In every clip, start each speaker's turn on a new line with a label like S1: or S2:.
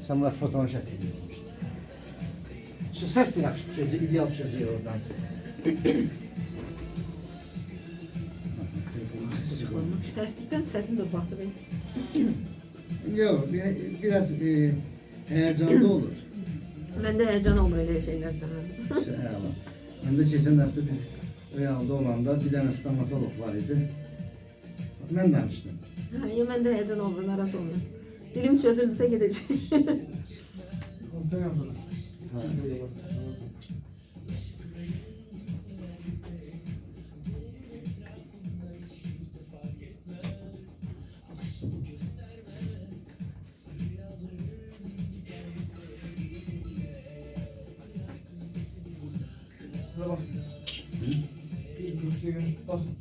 S1: Sən buna fotonu şəkil vermişdin. Səs də yaxşı düşəcək, ideal düşəcək oradan. Telefonun sesi qoymuş.
S2: Tərslikdən səsim də batdı benim.
S1: Yox, biraz həyəcanlı olur.
S2: Məndə həyəcan olmur elə şeylərdən.
S1: Əla. Mən də keçən həftə biz realda olanda bir dənə stomatoloq var idi. Mən danışdım.
S2: Hə, yo, məndə həyəcan olmur, narahat olmayın. Dilim çözüldüsə gedəcək.
S3: Sen yaptın.
S1: Ha.
S3: Buna basın. 1.41 basın.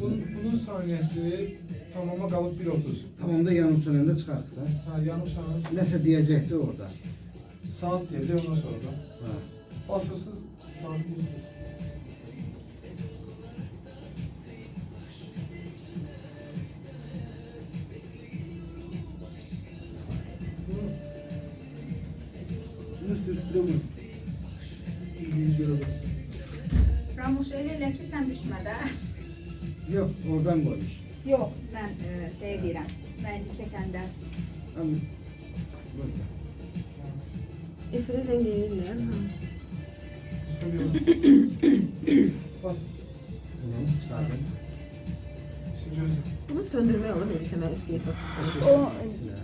S3: Bunun saniyesi tamama qalıb 1.30.
S1: Tamam da yanım sönəndə çıxartdı da.
S3: Ha, yarım saniyə
S1: Nəsə deyəcəkdi orada.
S3: saat deyəcək ondan sonra da.
S1: Ha.
S3: Basırsız saat deyirsiniz. Bunu Bunu istiyorsun, bir de bunu. Bildiğiniz göre basın.
S4: Ramuş elə elə ki, sən düşmə də.
S1: Yox, oradan qoymuş.
S4: Yox, mən şey deyirəm. Mən indi çəkəndə.
S1: Amma burada.
S2: Efirə zəng eləyirlər. Hə.
S3: Söylüyorum. Bas.
S1: Bunu çıxardım.
S3: Şimdi gözle.
S2: Bunu söndürmək olur necəsə mən üstüyə satdım.
S4: O
S1: İçinə.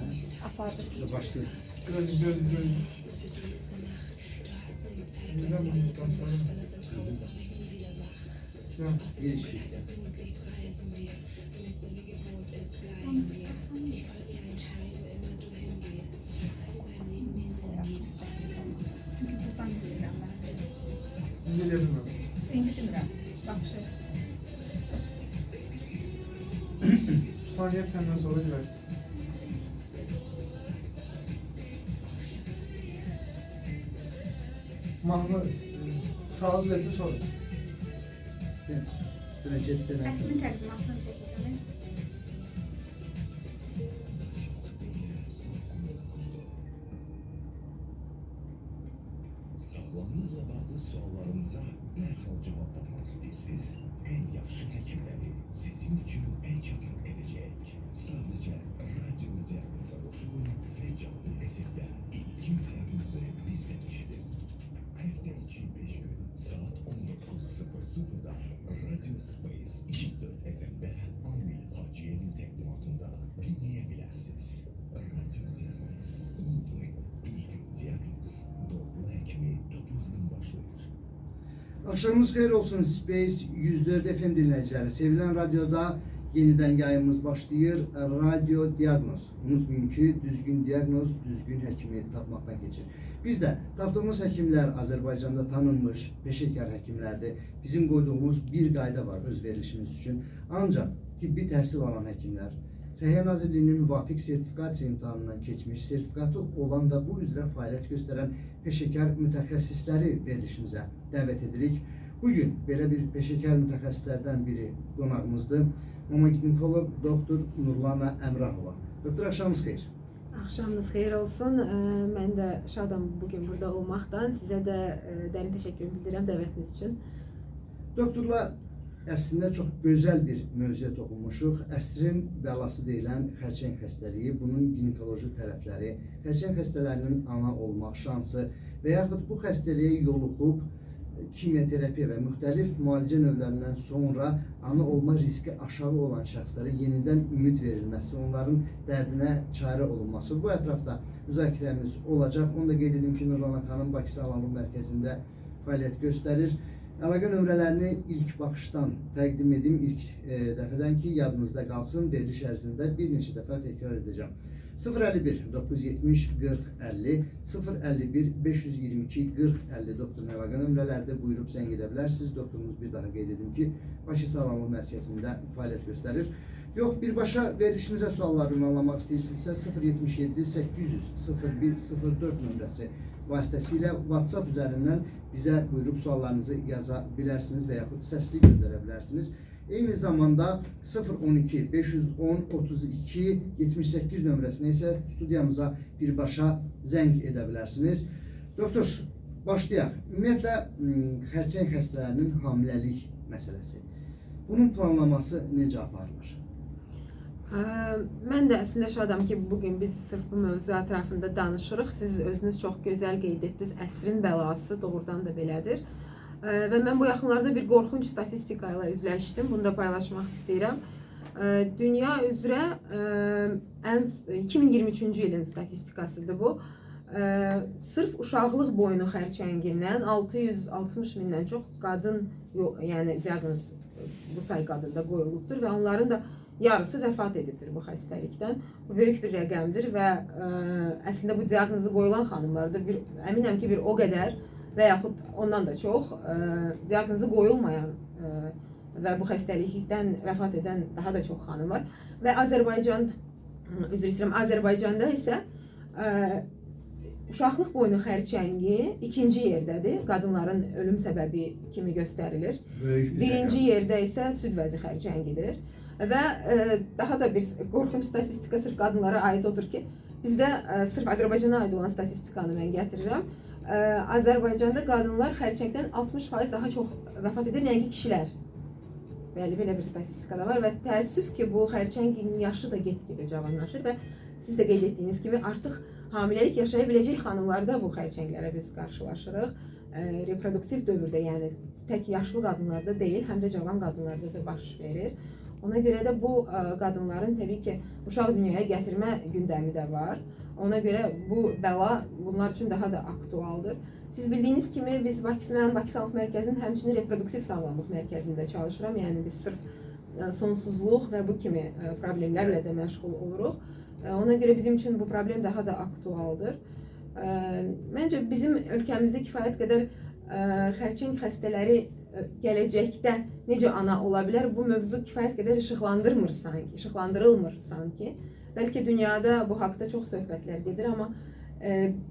S4: apardı.
S1: Başlayır.
S3: Gözle, gözle, gözle. Birden bunu sonra. Ya.
S1: Bir iki.
S4: Çünki buradan gəlirəm mən.
S3: İndi eləyə bilmirəm.
S4: İndi demirəm. Baxşı.
S3: Saniye bitəndən sonra girərsin. Mahnı saat desə sonra.
S1: Buna keçsənə.
S4: Həkimin təqdimatını çəkəcəm.
S5: Sağlamlıqla bağlı suallarınıza dərhal cavab tapmaq istəyirsiniz? Ən yaxşı həkimləri sizin üçün əl çatan edəcək. Sadəcə radyo diaqnoza qoşulun və canlı efirdə ilkin diaqnozu bizdən eşidin. Həftə içi 5 gün saat 19.00'da Radio Space 104 FM'de Amil Hacıyev'in təqdimatında dinləyə bilərsiniz. Radyo Diagnoz. Unutmayın, düzgün diagnoz doğru həkimi tapmaqdan başlayır.
S1: Axşamınız xeyir olsun Space 104 FM dinləyiciləri. Sevilən radioda yenidən yayımız başlayır. Radyo Diagnoz. Unutmayın ki, düzgün diaqnoz düzgün həkimi tapmaqdan keçir. Biz də tapdığımız həkimlər Azərbaycanda tanınmış peşəkar həkimlərdir. Bizim qoyduğumuz bir qayda var öz verilişimiz üçün. Ancaq tibbi təhsil alan həkimlər, Səhiyyə Nazirliyinin müvafiq sertifikasiya imtahanından keçmiş, sertifikatı olan və bu üzrə fəaliyyət göstərən peşəkar mütəxəssisləri verilişimizə dəvət edirik. Bugün belə bir peşəkar mütəxəssislərdən biri qonağımızdır. Mama ginekoloq doktor Nurlana Əmrahova. Doktor, axşamınız xeyir.
S2: Axşamınız xeyir olsun. Mən də şadam bugün burada olmaqdan. Sizə də dərin təşəkkür bildirirəm dəvətiniz üçün.
S1: Doktorla əslində çox gözəl bir mövzuya toxunmuşuq. Əsrin bəlası deyilən xərçəng xəstəliyi, bunun ginekoloji tərəfləri, xərçəng xəstələrinin ana olmaq şansı və yaxud bu xəstəliyə yoluxub kimyoterapiya və müxtəlif müalicə növlərindən sonra ana olma riski aşağı olan şəxslərə yenidən ümid verilməsi, onların dərdinə çarə olunması. Bu ətrafda müzakirəmiz olacaq. Onu da qeyd edim ki, Nurlana xanım Bakı Sağlamlıq Mərkəzində fəaliyyət göstərir. Əlaqə nömrələrini ilk baxışdan təqdim edim, ilk dəfədən ki, yadınızda qalsın, veriliş ərzində bir neçə dəfə təkrar edəcəm. 051 970 40 50, 051 522 40 50 doktorun əlaqə nömrələrdə buyurub zəng edə bilərsiniz. Doktorumuz bir daha qeyd edim ki, Bakı Sağlamlıq Mərkəzində fəaliyyət göstərir. Yox, birbaşa verilişimizə suallar ünvanlamaq istəyirsinizsə 077 800 01 04 nömrəsi vasitəsilə WhatsApp üzərindən bizə buyurub suallarınızı yaza bilərsiniz və yaxud səsli göndərə bilərsiniz. Eyni zamanda 012 510 32 78 nömrəsinə isə studiyamıza birbaşa zəng edə bilərsiniz. Doktor, başlayaq. Ümumiyyətlə xərçəng xəstələrinin hamiləlik məsələsi. Bunun planlaması necə aparılır?
S2: Mən də əslində şadam ki, bu gün biz sırf bu mövzu ətrafında danışırıq. Siz özünüz çox gözəl qeyd etdiniz. Əsrin bəlası doğrudan da belədir. Və mən bu yaxınlarda bir qorxunc statistika ilə üzləşdim. Bunu da paylaşmaq istəyirəm. Dünya üzrə ən 2023-cü ilin statistikasıdır bu. Sırf uşaqlıq boynu xərçəngindən 660 mindən çox qadın, yəni diaqnoz bu say qadında qoyulubdur və onların da yarısı vəfat edibdir bu xəstəlikdən. Bu böyük bir rəqəmdir və əslində bu diaqnozu qoyulan xanımlarda bir əminəm ki, bir o qədər və yaxud ondan da çox diaqnozu qoyulmayan və bu xəstəlikdən vəfat edən daha da çox xanım var. Və Azərbaycan, üzr istəyirəm, Azərbaycanda isə uşaqlıq boynu xərçəngi ikinci yerdədir. Qadınların ölüm səbəbi kimi göstərilir.
S1: Böyük bir
S2: Birinci
S1: rəqəm.
S2: yerdə isə süd vəzi xərçəngidir. Və daha da bir qorxunc statistika sırf qadınlara aid odur ki, bizdə sırf Azərbaycana aid olan statistikanı mən gətirirəm. Azərbaycanda qadınlar xərçəngdən 60% daha çox vəfat edir, nəinki kişilər. Bəli, belə bir statistika da var və təəssüf ki, bu xərçəngin yaşı da get-gedə cavanlaşır və siz də qeyd etdiyiniz kimi artıq hamiləlik yaşaya biləcək xanımlarda bu xərçənglərə biz qarşılaşırıq. Reproduktiv dövrdə, yəni tək yaşlı qadınlarda deyil, həm də cavan qadınlarda da baş verir. Ona görə də bu qadınların təbii ki, uşaq dünyaya gətirmə gündəmi də var. Ona görə bu bəla bunlar üçün daha da aktualdır. Siz bildiyiniz kimi biz mən Bakı Sağlıq Mərkəzinin həmçinin reproduktiv sağlamlıq mərkəzində çalışıram. Yəni biz sırf sonsuzluq və bu kimi problemlərlə də məşğul oluruq. Ona görə bizim üçün bu problem daha da aktualdır. Məncə bizim ölkəmizdə kifayət qədər xərçəng xəstələri gələcəkdə necə ana ola bilər, bu mövzu kifayət qədər işıqlandırmır sanki, işıqlandırılmır sanki. Bəlkə dünyada bu haqda çox söhbətlər gedir, amma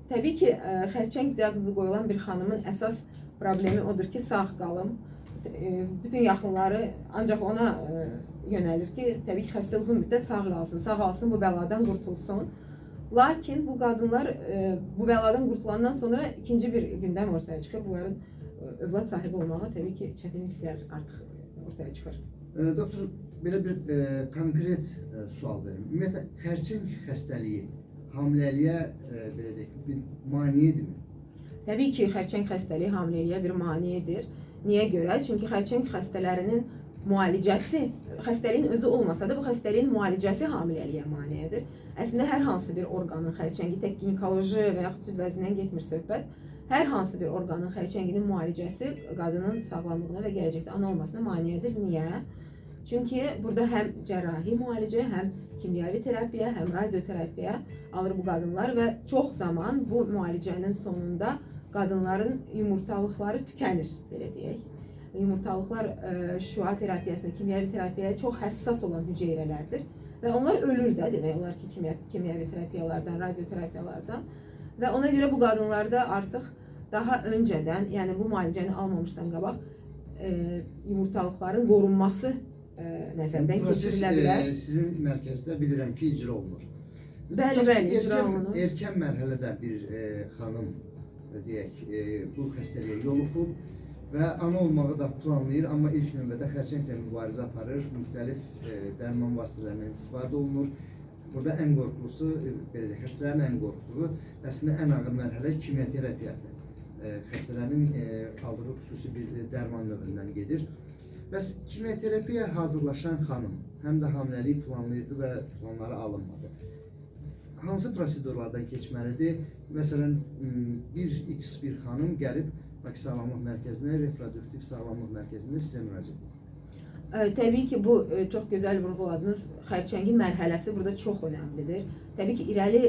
S2: təbii ki, xərçəng diaqnozu qoyulan bir xanımın əsas problemi odur ki, sağ qalım. Bütün yaxınları ancaq ona yönəlir ki, təbii ki, xəstə uzun müddət sağ qalsın, sağalsın, bu bəladan qurtulsun. Lakin bu qadınlar bu bəladan qurtulandan sonra ikinci bir gündəm ortaya çıxır. Bunların övlad sahibi olmağa təbii ki, çətinliklər artıq ortaya çıxır.
S1: Doktor, belə bir konkret sual verim. Ümumiyyətlə, xərçəng xəstəliyi hamiləliyə belə deyək, bir maneədirmi?
S2: Təbii ki, xərçəng xəstəliyi hamiləliyə bir maneədir. Niyə görə? Çünki xərçəng xəstələrinin müalicəsi, xəstəliyin özü olmasa da bu xəstəliyin müalicəsi hamiləliyə maneədir. Əslində hər hansı bir orqanın xərçəngi, tək ginekoloji və yaxud süd vəzindən getmir söhbət. Hər hansı bir orqanın xərçənginin müalicəsi qadının sağlamlığına və gələcəkdə ana olmasına maneədir. Niyə? Çünki burada həm cərrahi müalicə, həm kimyəvi terapiya, həm radioterapiya alır bu qadınlar və çox zaman bu müalicənin sonunda qadınların yumurtalıqları tükənir, belə deyək. Yumurtalıqlar şüa terapiyasına, kimyəvi terapiyaya çox həssas olan hüceyrələrdir və onlar ölür də, demək olar ki, kimyəvi terapiyalardan, radioterapiyalardan və ona görə bu qadınlarda artıq daha öncədən, yəni bu müalicəni almamışdan qabaq yumurtalıqların qorunması nəzərdən keçirilə bilər.
S1: Sizin mərkəzdə bilirəm ki, icra olunur.
S2: Bəli, bəli, icra olunur.
S1: Erkən mərhələdə bir xanım deyək, bu xəstəliyə yoluxub və ana olmağı da planlayır, amma ilk növbədə xərçənglə mübarizə aparır, müxtəlif dərman vasitələrindən istifadə olunur. Burada ən qorxulusu, belə deyək, xəstələrin ən qorxduğu, əslində ən ağır mərhələ kimyaterapiyadır. Xəstələrin aldığı xüsusi bir dərman növündən gedir. Bəs kimyoterapiyaya hazırlaşan xanım həm də hamiləlik planlayırdı və planları alınmadı. Hansı prosedurlardan keçməlidir? Məsələn, bir X bir xanım gəlib Bakı Sağlamlıq Mərkəzinə, reproduktiv sağlamlıq mərkəzində sizə müraciət edir.
S2: Təbii ki, bu çox gözəl vurğuladınız. Xərçəngin mərhələsi burada çox önəmlidir. Təbii ki, irəli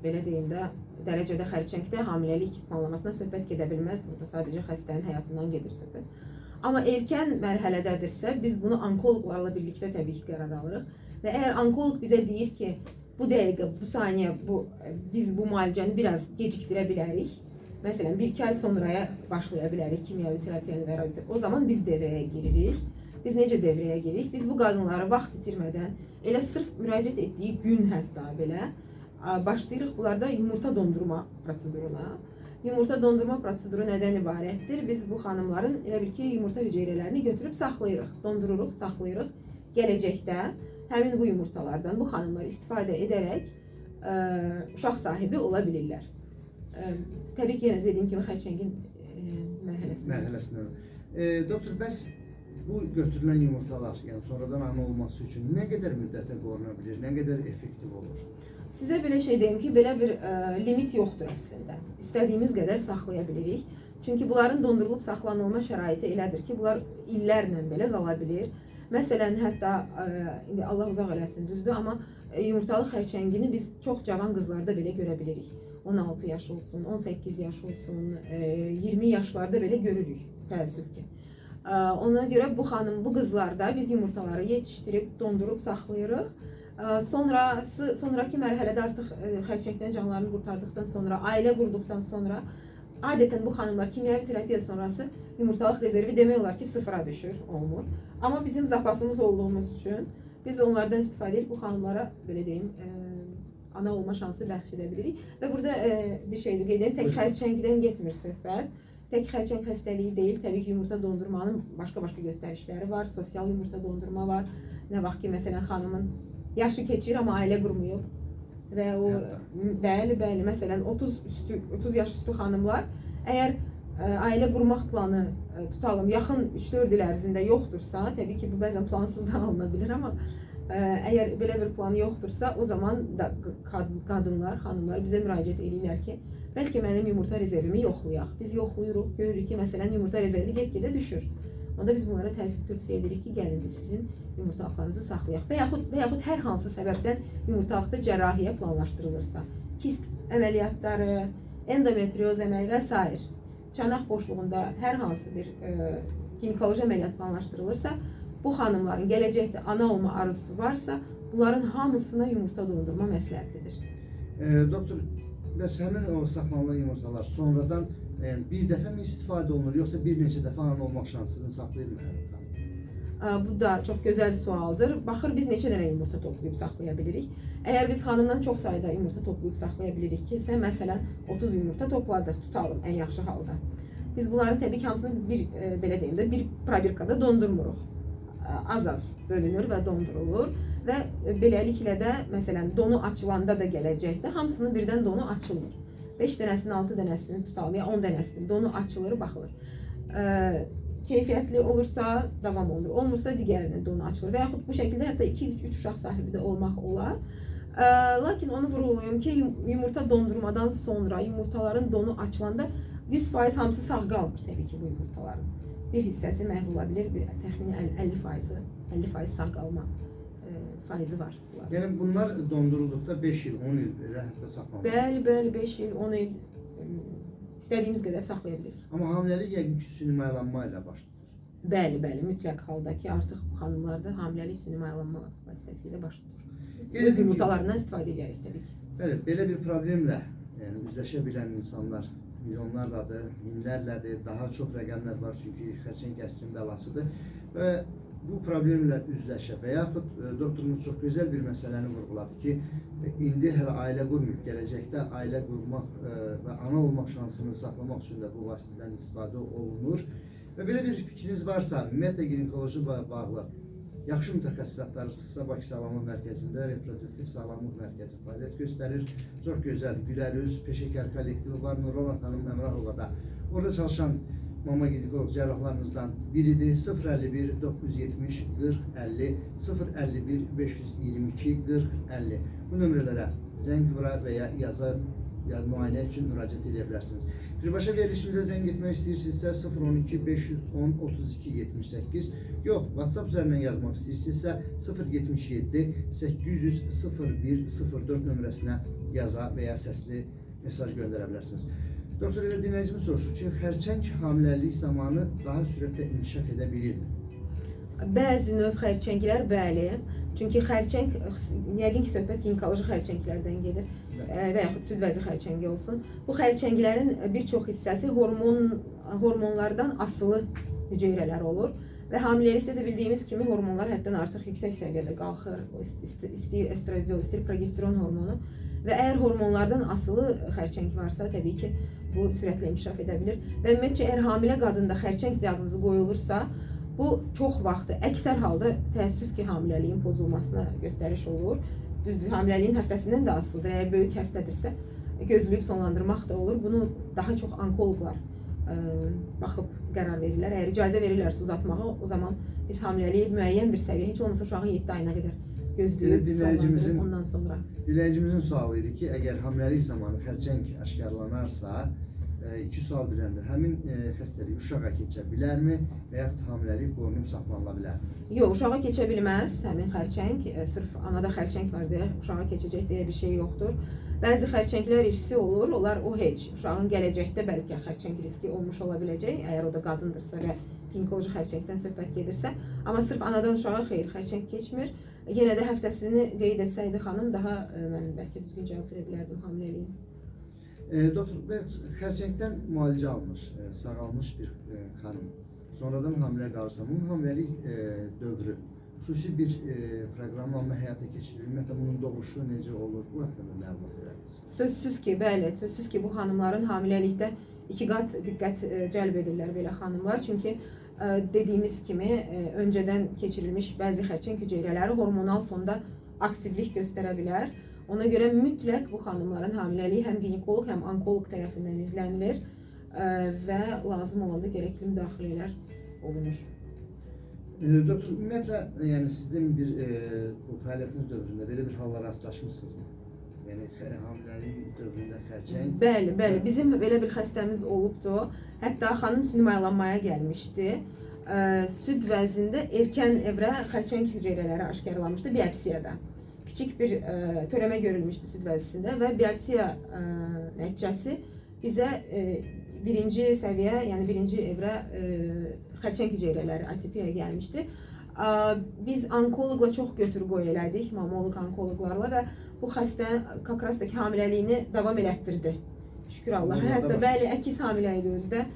S2: belə deyim də, dərəcədə xərçəngdə hamiləlik planlamasına söhbət gedə bilməz. Burada sadəcə xəstənin həyatından gedir söhbət. Amma erkən mərhələdədirsə, biz bunu onkoloqlarla birlikdə təbii ki, qərar alırıq. Və əgər onkoloq bizə deyir ki, bu dəqiqə, bu saniyə, biz bu müalicəni biraz gecikdirə bilərik. Məsələn, 1-2 ay sonraya başlaya bilərik kimyəvi terapiyanı və radioterapiyanı. O zaman biz devrəyə giririk Biz necə devrəyə giririk? Biz bu qadınları vaxt itirmədən, elə sırf müraciət etdiyi gün hətta belə başlayırıq bunlarda yumurta dondurma proseduruna. Yumurta dondurma proseduru nədən ibarətdir? Biz bu xanımların elə bil ki, yumurta hüceyrələrini götürüb saxlayırıq, dondururuq, saxlayırıq. Gələcəkdə həmin bu yumurtalardan bu xanımlar istifadə edərək uşaq sahibi ola bilirlər. Təbii ki, yenə dediyim kimi xərçəngin mərhələsində.
S1: Mərhələsində. Doktor, bəs bu götürülən yumurtalar, yəni sonradan ana olması üçün nə qədər müddətə qoruna bilir, nə qədər effektiv olur?
S2: Sizə belə şey deyim ki, belə bir limit yoxdur əslində. İstədiyimiz qədər saxlaya bilirik. Çünki bunların dondurulub saxlanılma şəraiti elədir ki, bunlar illərlə belə qala bilir. Məsələn, hətta indi Allah uzaq eləsin, düzdür, amma yumurtalıq xərçəngini biz çox cavan qızlarda belə görə bilirik. 16 yaş olsun, 18 yaş olsun, 20 yaşlarda belə görürük, təəssüf ki. Ona görə bu xanım, bu qızlarda biz yumurtaları yetişdirib, dondurub saxlayırıq. Sonraki mərhələdə artıq xərçəngdən canlarını qurtardıqdan sonra, ailə qurduqdan sonra adətən bu xanımlar kimyəvi terapiya sonrası yumurtalıq rezervi demək olar ki, sıfıra düşür, olmur. Amma bizim zapasımız olduğumuz üçün biz onlardan istifadə edib bu xanımlara belə deyim, ana olma şansı bəxş edə bilirik. Və burada bir şey də qeyd edim, tək xərçəngdən getmir söhbət. Tək xərçəng xəstəliyi deyil, təbii ki, yumurta dondurmanın başqa-başqa göstərişləri var, sosial yumurta dondurma var. Nə vaxt ki, məsələn, xanımın yaşı keçir, amma ailə qurmayıb və o bəli, bəli, məsələn, 30 yaş üstü xanımlar əgər ailə qurmaq planı tutalım, yaxın 3-4 il ərzində yoxdursa, təbii ki, bu bəzən plansız da alına bilir, amma əgər belə bir planı yoxdursa, o zaman da qadınlar, xanımlar bizə müraciət edirlər ki, bəlkə mənim yumurta rezervimi yoxlayaq. Biz yoxlayırıq, görürük ki, məsələn, yumurta rezervi get-gedə düşür. Onda biz bunlara tövsiyə edirik ki, gəlin biz sizin yumurtalıqlarınızı saxlayaq. Və yaxud hər hansı səbəbdən yumurtalıqda cərrahiyyə planlaşdırılırsa, kist əməliyyatları, endometrioz əməliyyatı və sair, çanaq boşluğunda hər hansı bir ginekoloji əməliyyat planlaşdırılırsa, bu xanımların gələcəkdə ana olma arzusu varsa, bunların hamısına yumurta dondurma məsləhətlidir.
S1: Doktor, bəs həmin o saxlanılan yumurtalar sonradan bir dəfə mi istifadə olunur, yoxsa bir neçə dəfə ana olmaq şansını saxlayır mı həmin xanım?
S2: Bu da çox gözəl sualdır. Baxır, biz neçə dənə yumurta toplayıb saxlaya bilirik. Əgər biz xanımdan çox sayda yumurta toplayıb saxlaya bilirik ki, sən məsələn 30 yumurta topladıq, tutalım ən yaxşı halda. Biz bunların təbii ki, hamısını bir, belə deyim də, bir probirkada dondurmuruq. Az-az bölünür və dondurulur və beləliklə də məsələn donu açılanda da gələcəkdə hamısının birdən donu açılmır. 5 dənəsini, 6 dənəsini tutalım ya 10 dənəsini donu açılır, baxılır. Keyfiyyətli olursa davam olunur, olmursa digərinin donu açılır və yaxud bu şəkildə hətta 2-3 uşaq sahibi də olmaq olar. Lakin onu vurğulayım ki, yumurta dondurmadan sonra yumurtaların donu açılanda 100% hamısı sağ qalmır təbii ki, bu yumurtaların. Bir hissəsi məhv ola bilir, bir təxmini 50% sağ qalma faizi var. Bunların.
S1: Yəni bunlar dondurulduqda 5 il, 10 il belə hətta saxlanılır.
S2: Bəli, bəli, 5 il, 10 il istədiyimiz qədər saxlaya bilirik.
S1: Amma hamiləlik yəqin ki, süni mayalanma ilə baş tutur.
S2: Bəli, bəli, mütləq halda ki, artıq bu xanımlarda hamiləlik süni mayalanma vasitəsilə baş tutur. Öz yumurtalarından istifadə edərək təbii ki.
S1: Bəli, belə bir problemlə yəni üzləşə bilən insanlar milyonlarladır, minlərlədir, daha çox rəqəmlər var, çünki xərçəng əsrin bəlasıdır və bu problemlə üzləşə və yaxud doktorumuz çox gözəl bir məsələni vurğuladı ki, indi hələ ailə qurmayıb, gələcəkdə ailə qurmaq və ana olmaq şansını saxlamaq üçün də bu vasitədən istifadə olunur. Və belə bir fikriniz varsa, ümumiyyətlə ginekoloji bağlı yaxşı mütəxəssis axtarırsınızsa, Bakı Sağlamlıq Mərkəzində Reproduktiv Sağlamlıq Mərkəzi fəaliyyət göstərir. Çox gözəl, gülərüz, peşəkar kollektivi var. Nurlan xanım Əmrahova da orada çalışan mama ginekoloq cərrahlarımızdan biridir. 051 970 40 50, 051 522 40 50. Bu nömrələrə zəng vura və ya yaza ya müayinə üçün müraciət edə bilərsiniz. Birbaşa verilişimizə zəng etmək istəyirsinizsə 012 510 32 78, yox, WhatsApp üzərindən yazmaq istəyirsinizsə 077 800 01 04 nömrəsinə yaza və ya səsli mesaj göndərə bilərsiniz. Doktor, elə dinləyicimiz soruşur ki, xərçəng hamiləlik zamanı daha sürətlə inkişaf edə bilirmi?
S2: Bəzi növ xərçənglər, bəli. Çünki xərçəng, yəqin ki, söhbət ginekoloji xərçənglərdən gedir və yaxud süd vəzi xərçəngi olsun. Bu xərçənglərin bir çox hissəsi hormonlardan asılı hüceyrələr olur Və hamiləlikdə də bildiyimiz kimi hormonlar həddən artıq yüksək səviyyədə qalxır. O istəyir estradiol, istəyir progesteron hormonu. Və əgər hormonlardan asılı xərçəng varsa, təbii ki, bu sürətlə inkişaf edə bilir. Və ümumiyyətcə, əgər hamilə qadında xərçəng diaqnozu qoyulursa, bu çox vaxtı, əksər halda təəssüf ki, hamiləliyin pozulmasına göstəriş olur. Düzdür, hamiləliyin həftəsindən də asılıdır. Əgər böyük həftədirsə, gözləyib sonlandırmaq da olur. Bunu daha çox onkoloqlar baxıb qərar verirlər. Əgər icazə verirlərsə uzatmağa, o zaman biz hamiləliyi müəyyən bir səviyyə, heç olmasa uşağın 7 ayına qədər gözləyib sonlandırıb ondan sonra.
S1: Dinləyicimizin sualı idi ki, əgər hamiləlik zamanı xərçəng aşkarlanarsa, iki sual birəndə həmin xəstəlik uşağa keçə bilərmi və yaxud hamiləlik qorunub saxlanıla bilərmi?
S2: Yox, uşağa keçə bilməz həmin xərçəng. Sırf anada xərçəng var deyə uşağa keçəcək deyə bir şey yoxdur. Bəzi xərçənglər irsi olur, onlar o heç. Uşağın gələcəkdə bəlkə xərçəng riski olmuş ola biləcək, əgər o da qadındırsa və ginekoloji xərçəngdən söhbət gedirsə. Amma sırf anadan uşağa xeyr, xərçəng keçmir. Yenə də həftəsini qeyd etsəydi xanım, daha mən bəlkə düzgün cavab verə bilərdim hamiləliyin.
S1: Doktor, xərçəngdən müalicə almış, sağalmış bir xanım sonradan hamilə qalırsa, bunun hamiləlik dövrü xüsusi bir proqramla həyata keçirilir. Ümumiyyətlə, bunun doğuşu necə olur? Bu haqqında məlumat verərsiniz.
S2: Sözsüz ki, bəli, sözsüz ki, bu xanımların hamiləlikdə iki qat diqqət cəlb edirlər belə xanımlar. Çünki dediyimiz kimi öncədən keçirilmiş bəzi xərçəng hüceyrələri hormonal fonda aktivlik göstərə bilər. Ona görə mütləq bu xanımların hamiləliyi həm ginekoloq, həm onkoloq tərəfindən izlənilir və lazım olanda gərəkli müdaxilələr olunur.
S1: Doktor, ümumiyyətlə, yəni sizin bir bu fəaliyyətiniz dövründə belə bir halla rastlaşmışsınızmı? Yəni hamiləlik dövründə xərçəng?
S2: Bəli, bəli. Bizim belə bir xəstəmiz olubdu. Hətta xanım süni mayalanmaya gəlmişdi. Süd vəzində erkən evrə xərçəng hüceyrələri aşkarlanmışdı biopsiyada. Kiçik bir törəmə görülmüşdü süd vəzisində və biopsiya nəticəsi bizə birinci səviyyə, yəni birinci evrə xərçəng hüceyrələri atipiya gəlmişdi. Biz onkoloqla çox götür-qoy elədik, mamoloq onkoloqlarla və bu xəstə kakrasdakı hamiləliyini davam elətdirdi. Şükür Allaha. Hətta bəli, əkiz hamilə idi özdə.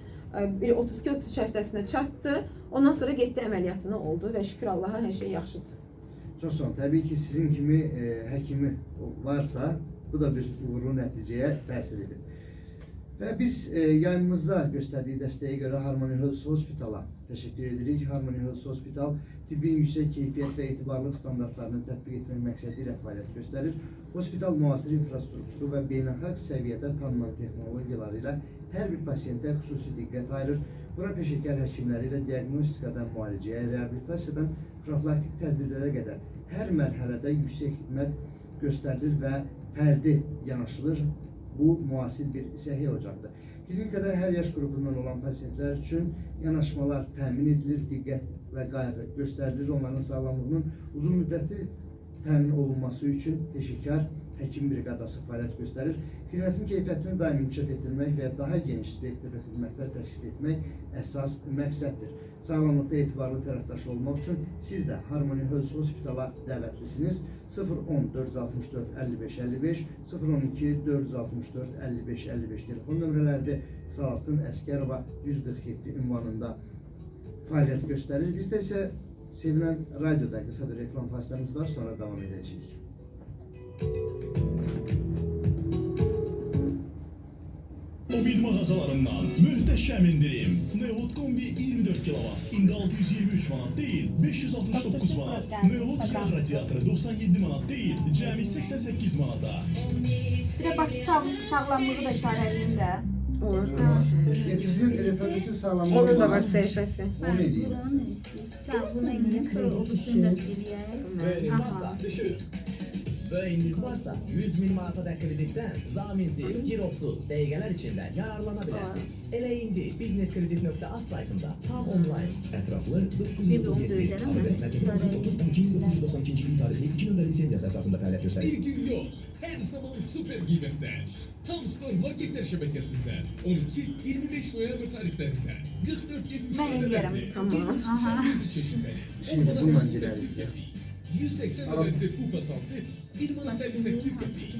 S2: Bir 32-33 həftəsinə çatdı. Ondan sonra getdi əməliyyatını oldu və şükür Allaha hər şey yaxşıdır.
S1: Çox sağ olun. Təbii ki, sizin kimi həkimi varsa, bu da bir uğurlu nəticəyə təsir edir. Və biz yayımımızda göstərdiyi dəstəyə görə Harmony Health Hospital'a təşəkkür edirik. Harmony Health Hospital tibbin yüksək keyfiyyət və etibarlı standartlarını tətbiq etmək məqsədi ilə fəaliyyət göstərir. Hospital müasir infrastrukturu və beynəlxalq səviyyədə tanınan texnologiyaları ilə hər bir pasiyentə xüsusi diqqət ayırır. Bura peşəkar həkimləri ilə diaqnostikadan müalicəyə, reabilitasiyadan profilaktik tədbirlərə qədər hər mərhələdə yüksək xidmət göstərilir və fərdi yanaşılır. Bu, müasir bir səhiyyə ocağıdır. Klinikada hər yaş qrupundan olan pasiyentlər üçün yanaşmalar təmin edilir, diqqət və qayğı göstərilir. Onların sağlamlığının uzun müddətli təmin olunması üçün peşəkar həkim briqadası fəaliyyət göstərir. Xidmətin keyfiyyətini daim inkişaf etdirmək və daha geniş spektrli xidmətlər təşkil etmək əsas məqsəddir. Sağlamlıqda etibarlı tərəfdaş olmaq üçün siz də Harmony Health Hospital'a dəvətlisiniz. 010 464 55 55, 012 464 55 55 telefon nömrələridir. Salahattin Əsgərova 147 ünvanında fəaliyyət göstərir. Bizdə isə Sevilən Radioda qısa bir reklam fasiləmiz var, sonra davam edəcəyik.
S6: Obid mağazalarından möhtəşəm indirim. Neot Kombi 24 kW, indi 623 manat deyil, 569 manat. Neot yağ radiatoru 97 manat deyil, cəmi 88 manata.
S4: Bir də Bakı sağlamlığı da işarə eləyim də.
S2: Olur.
S1: Sizin reproduktiv sağlamlığı
S2: Onun da var səhifəsi.
S1: Onu eləyim.
S4: Sən bunu eləyim, sonra o birisini də eləyək.
S7: Böyük varsa düşür. Böyüğünüz varsa 100 bin manata dək kreditdən zaminsiz, girovsuz dəqiqələr içində yararlana bilərsiniz. Elə indi biznesskredit.az saytında tam online.
S5: Ətraflı 937 ABB Mərkəzi Bankın 30-12-1992-ci il tarixli 2 nömrəli lisenziyası əsasında fəaliyyət göstərir.
S8: Bir gün yok. Her zaman süper kıymetler. Tam Store Marketler şebekesinde 12-25 November tarihlerinde 44-74
S4: Ben eləyərəm.
S2: Tamam.
S8: Aha. Çeşitleri.
S1: Şimdi
S8: 10 manat
S1: bununla
S8: 98
S1: girərik.
S8: kepik. 180 adet de Pupa Sanfet 1 manat 58 kepik.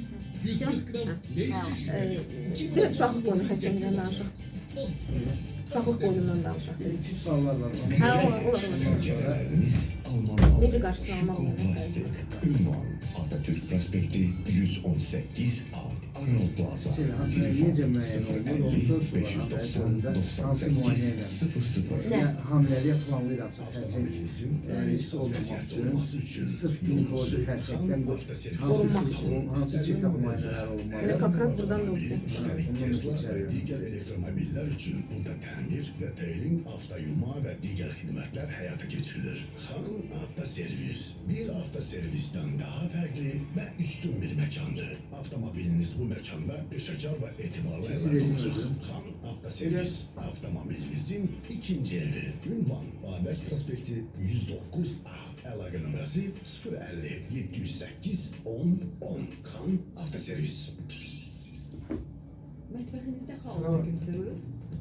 S8: 140 gram Lay's çeşitleri 2 manat
S2: Biraz uşaqlıq onu
S8: 99 kepik
S2: xərçəngdən
S8: olacak.
S2: danışaq.
S8: Tam Store.
S2: Uşaqlıq boyundan danışaq.
S1: Bir iki suallar var.
S2: Hə, olar.
S5: Müştəriləriniz Alman
S2: Necə qarşısını almaq olar məsələn?
S5: Plastik, Ünvan, Atatürk Prospekti 118A, Aral Plaza.
S1: Necə müəyyən olunur, onu soruşurlar.
S5: 590
S1: Hansı müayinə ilə?
S5: 98 00.
S1: Yəni hamiləliyə planlayıramsa xərçəng
S5: Avtomobilinizin
S1: risk olmamaq
S5: olması
S1: üçün
S5: üçün
S1: sırf ginekoloji xərçəngdən
S2: Qorunmaq.
S1: hansı cidddə müayinələr
S2: Elə
S1: olunmalıdır?
S2: kakraz buradan da olsun.
S5: Üstəlik
S1: Ondan da
S5: Tesla və
S1: keçərik.
S5: digər elektromobillər üçün burada təmir, detailing, avtoyuma və digər xidmətlər həyata keçirilir. Xan Avtoservis bir avtoservisdən daha fərqli və üstün bir məkandır. Avtomobiliniz bu məkanda peşəkar və etibarlı
S1: Sizi
S5: əllərdə
S1: vereyim
S5: olacaq.
S1: özüm.
S5: Xan Avtoservis avtomobilinizin ikinci evi. Ünvan Babək Prospekti 109A. Əlaqə nömrəsi 050 708 10 10. Xan Avtoservis.
S9: Mətbəxinizdə xaos hökm sürür?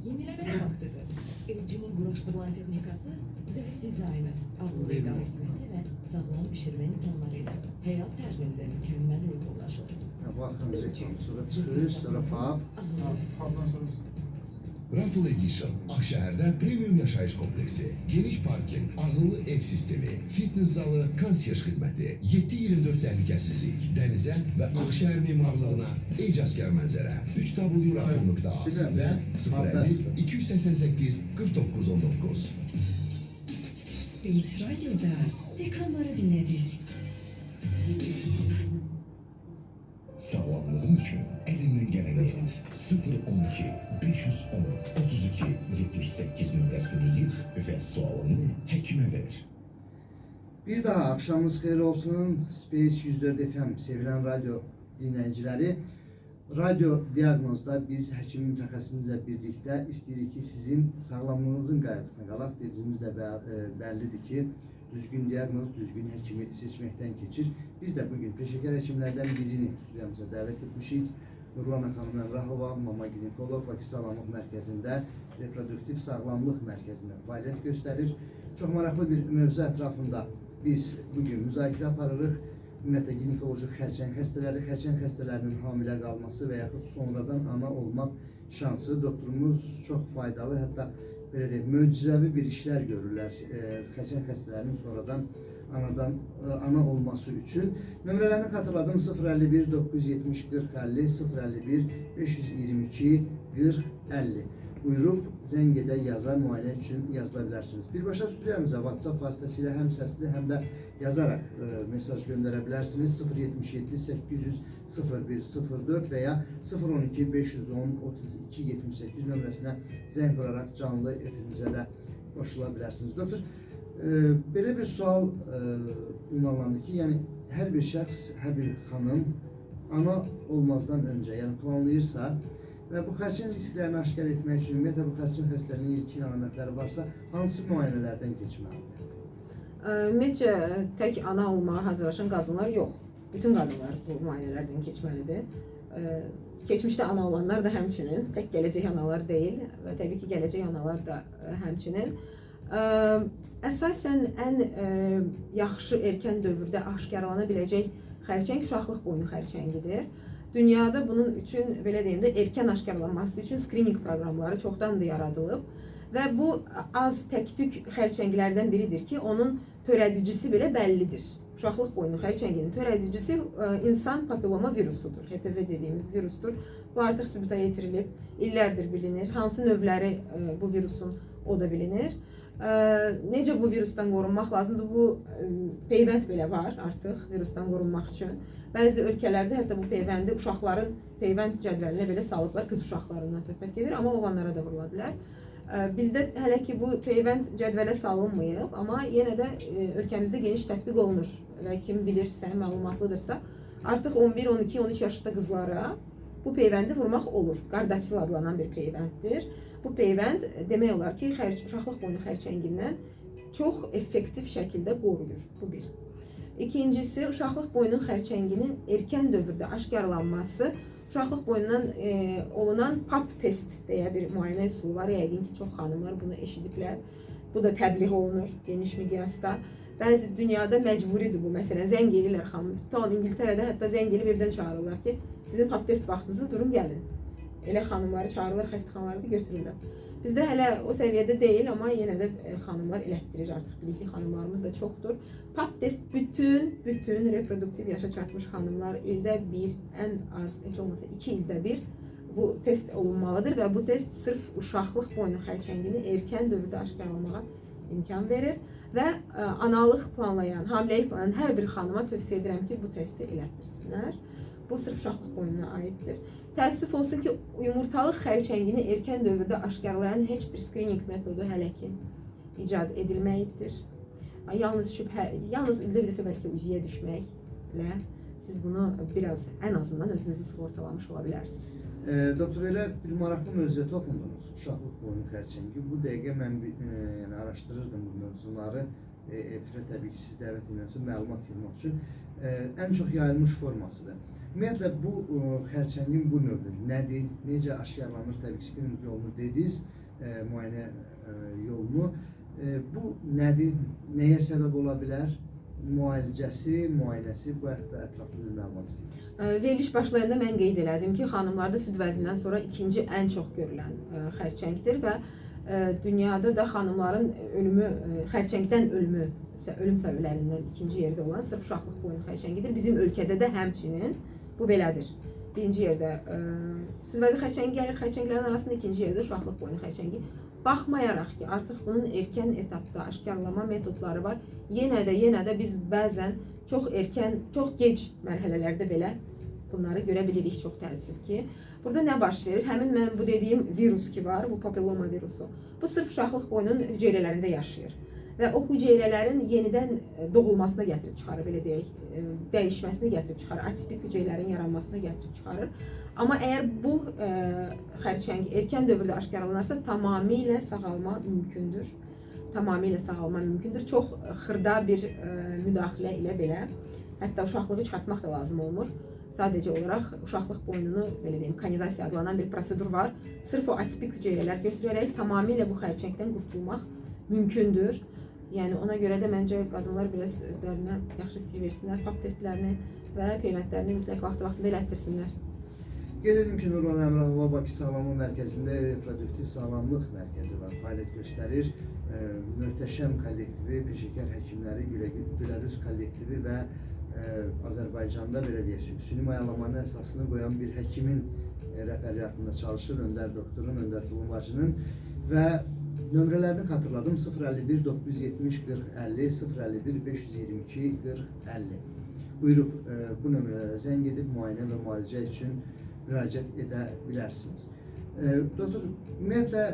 S9: Yeniləmək vaxtıdır. LG-nin quraşdırılan texnikası, zərif dizaynı, ağıllı idarə etməsi və sağlam bişirmə imkanları ilə həyat tərzimizə mükəmməl uyğunlaşır.
S1: Hə, bu axırıncı reklam. Sonra çıxır, sonra FAB.
S9: Ağıllı
S3: Fabdan sonra.
S10: Raffle Edition, Akşehir'de premium yaşayış kompleksi, geniş parking, ağıllı ev sistemi, fitness zalı, konsyerj xidməti, 7/24 təhlükəsizlik, dənizə və Akşehir memarlığına ecazkar mənzərə, 3w.raffle.az və 050 288 49 19.
S9: Space Radio'da reklamları dinlediniz.
S5: Sağlamlığın üçün elinden gələni et. 012 510 32 78 nömrəsini yığ və sualını həkimə ver.
S1: Bir daha axşamınız xeyir olsun. Space 104 FM sevilən radyo dinləyiciləri. Radyo diaqnozda biz həkim mütəxəssisimizlə birlikdə istəyirik ki, sizin sağlamlığınızın qayğısına qalaq. Dediyimiz də bəllidir ki, düzgün diaqnoz düzgün həkimi seçməkdən keçir. Biz də bugün peşəkar həkimlərdən birini studiyamıza dəvət etmişik. Nurlana xanım Əmrahova, mama ginekoloq, Bakı Sağlamlıq Mərkəzində, reproduktiv sağlamlıq mərkəzində fəaliyyət göstərir. Çox maraqlı bir mövzu ətrafında biz bugün müzakirə aparırıq. Ümumiyyətlə ginekoloji xərçəng xəstələri, xərçəng xəstələrinin hamilə qalması və yaxud sonradan ana olmaq şansı. Doktorumuz çox faydalı, hətta belə deyək, möcüzəvi bir işlər görürlər xərçəng xəstələrinin sonradan ana olması üçün. Nömrələrini xatırladım: 051 970 40 50, 051 522 40 50. Buyurub zəng edə, yaza, müayinə üçün yazıla bilərsiniz. Birbaşa studiyamıza WhatsApp vasitəsilə həm səsli, həm də yazaraq mesaj göndərə bilərsiniz. 077 800 01 04 və ya 012 510 32 78 nömrəsinə zəng vuraraq canlı efirimizə də qoşula bilərsiniz. Doktor, belə bir sual ünvanlandı ki, yəni hər bir şəxs, hər bir xanım ana olmazdan öncə, yəni planlayırsa və bu xərçəng risklərini aşkar etmək üçün, ümumiyyətlə bu xərçəng xəstəliyinin ilkin əlamətləri varsa, hansı müayinələrdən keçməlidir?
S2: Ümumiyyətcə tək ana olmağa hazırlaşan qadınlar yox. Bütün qadınlar bu müayinələrdən keçməlidir. Keçmişdə ana olanlar da həmçinin, tək gələcək analar deyil və təbii ki, gələcək analar da həmçinin. Əsasən ən yaxşı erkən dövrdə aşkarlana biləcək xərçəng uşaqlıq boynu xərçəngidir. Dünyada bunun üçün, belə deyim də, erkən aşkarlanması üçün skrininq proqramları çoxdandır yaradılıb və bu az tək-tük xərçənglərdən biridir ki, onun törədicisi belə bəllidir. Uşaqlıq boynu xərçənginin törədicisi insan papilloma virusudur. HPV dediyimiz virusdur. Bu artıq sübuta yetirilib, illərdir bilinir. Hansı növləri bu virusun, o da bilinir. Necə bu virusdan qorunmaq lazımdır? Bu peyvənd belə var artıq virusdan qorunmaq üçün. Bəzi ölkələrdə hətta bu peyvəndi uşaqların peyvənd cədvəlinə belə salıblar. Qız uşaqlarından söhbət gedir, amma oğlanlara da vurula bilər. Bizdə hələ ki bu peyvənd cədvələ salınmayıb, amma yenə də ölkəmizdə geniş tətbiq olunur və kim bilirsə, məlumatlıdırsa, artıq 11, 12, 13 yaşda qızlara bu peyvəndi vurmaq olur. Qardasil adlanan bir peyvənddir. Bu peyvənd demək olar ki, uşaqlıq boynu xərçəngindən çox effektiv şəkildə qoruyur. Bu bir. İkincisi, uşaqlıq boynu xərçənginin erkən dövrdə aşkarlanması, uşaqlıq boyundan olunan PAP test deyə bir müayinə üsulu var. Yəqin ki, çox xanımlar bunu eşidiblər. Bu da təbliğ olunur geniş miqyasda. Bəzi dünyada məcburidir bu. Məsələn, zəng eləyirlər xanım. Tutalım, İngiltərədə hətta zəng eləyib evdən çağırırlar ki, sizin PAP test vaxtınızda durun gəlin. Elə xanımları çağırırlar, xəstəxanalarda götürürlər. Bizdə hələ o səviyyədə deyil, amma yenə də xanımlar elətdirir artıq. Bilikli xanımlarımız da çoxdur. Pap test bütün reproduktiv yaşa çatmış xanımlar ildə bir, ən az heç olmasa 2 ildə bir bu test olunmalıdır və bu test sırf uşaqlıq boynu xərçəngini erkən dövrdə aşkarlamağa imkan verir və analıq planlayan, hamiləlik planlayan hər bir xanıma tövsiyə edirəm ki, bu testi elətdirsinlər. Bu sırf uşaqlıq boynuna aiddir. Təəssüf olsun ki, yumurtalıq xərçəngini erkən dövrdə aşkarlayan heç bir skrininq metodu hələ ki icad edilməyibdir. Yalnız şübhə, yalnız ildə bir dəfə bəlkə UZI-yə düşməklə siz bunu biraz ən azından özünüzü sığortalamış ola bilərsiniz.
S1: Doktor, elə bir maraqlı mövzuya toxundunuz. Uşaqlıq boynu xərçəngi. Bu dəqiqə mən yəni araşdırırdım bu mövzuları. Efirə təbii ki, siz dəvət edəndən sonra məlumat yığmaq üçün ən çox yayılmış formasıdır. Ümumiyyətlə bu xərçəngin bu növü nədir? Necə aşkarlanır? Təbii ki, skrininq yolunu dediniz, müayinə yolunu. Bu nədir? Nəyə səbəb ola bilər? Müalicəsi, müayinəsi, bu haqda ətraflı bir məlumat istəyirsiniz.
S2: Veriliş başlayanda mən qeyd elədim ki, xanımlarda süd vəzindən sonra ikinci ən çox görülən xərçəngdir və dünyada da xanımların ölümü, xərçəngdən ölümü, ölüm səbəblərindən ikinci yerdə olan sırf uşaqlıq boynu xərçəngidir. Bizim ölkədə də həmçinin bu belədir. Birinci yerdə süd vəzi xərçəngi gəlir, xərçənglərin arasında ikinci yerdə uşaqlıq boynu xərçəngi. Baxmayaraq ki, artıq bunun erkən etapda aşkarlama metodları var. Yenə də biz bəzən çox erkən, çox gec mərhələlərdə belə bunları görə bilirik, çox təəssüf ki. Burada nə baş verir? Həmin mən bu dediyim virus ki var, bu papilloma virusu. Bu sırf uşaqlıq boyunun hüceyrələrində yaşayır və o hüceyrələrin yenidən doğulmasına gətirib çıxarır, belə deyək, dəyişməsinə gətirib çıxarır, atipik hüceyrələrin yaranmasına gətirib çıxarır. Amma əgər bu xərçəng erkən dövrdə aşkarlanarsa, tamamilə sağalma mümkündür. Tamamilə sağalma mümkündür. Çox xırda bir müdaxilə ilə belə, hətta uşaqlığı çıxartmaq da lazım olmur. Sadəcə olaraq uşaqlıq boynunu, belə deyim, kanizasiya adlanan bir prosedur var. Sırf o atipik hüceyrələr götürərək tamamilə bu xərçəngdən qurtulmaq mümkündür. Yəni ona görə də məncə qadınlar biraz özlərinə yaxşı fikir versinlər, pap testlərini və peyvəndlərini mütləq vaxtı-vaxtında elətdirsinlər.
S1: Qeyd edim ki, Nurlan Əmrahova Bakı Sağlamlıq Mərkəzində reproduktiv sağlamlıq mərkəzi var, fəaliyyət göstərir. Möhtəşəm kollektivi, peşəkar həkimləri, Gülərüz kollektivi və Azərbaycanda belə deyək, süni mayalamanın əsasını qoyan bir həkimin rəhbərliyi altında çalışır, Öndər doktorun, Öndər Tulumbaşının və nömrələrini xatırladım: 051 970 40 50, 051 522 40 50. Buyurub bu nömrələrə zəng edib müayinə və müalicə üçün müraciət edə bilərsiniz. Doktor, ümumiyyətlə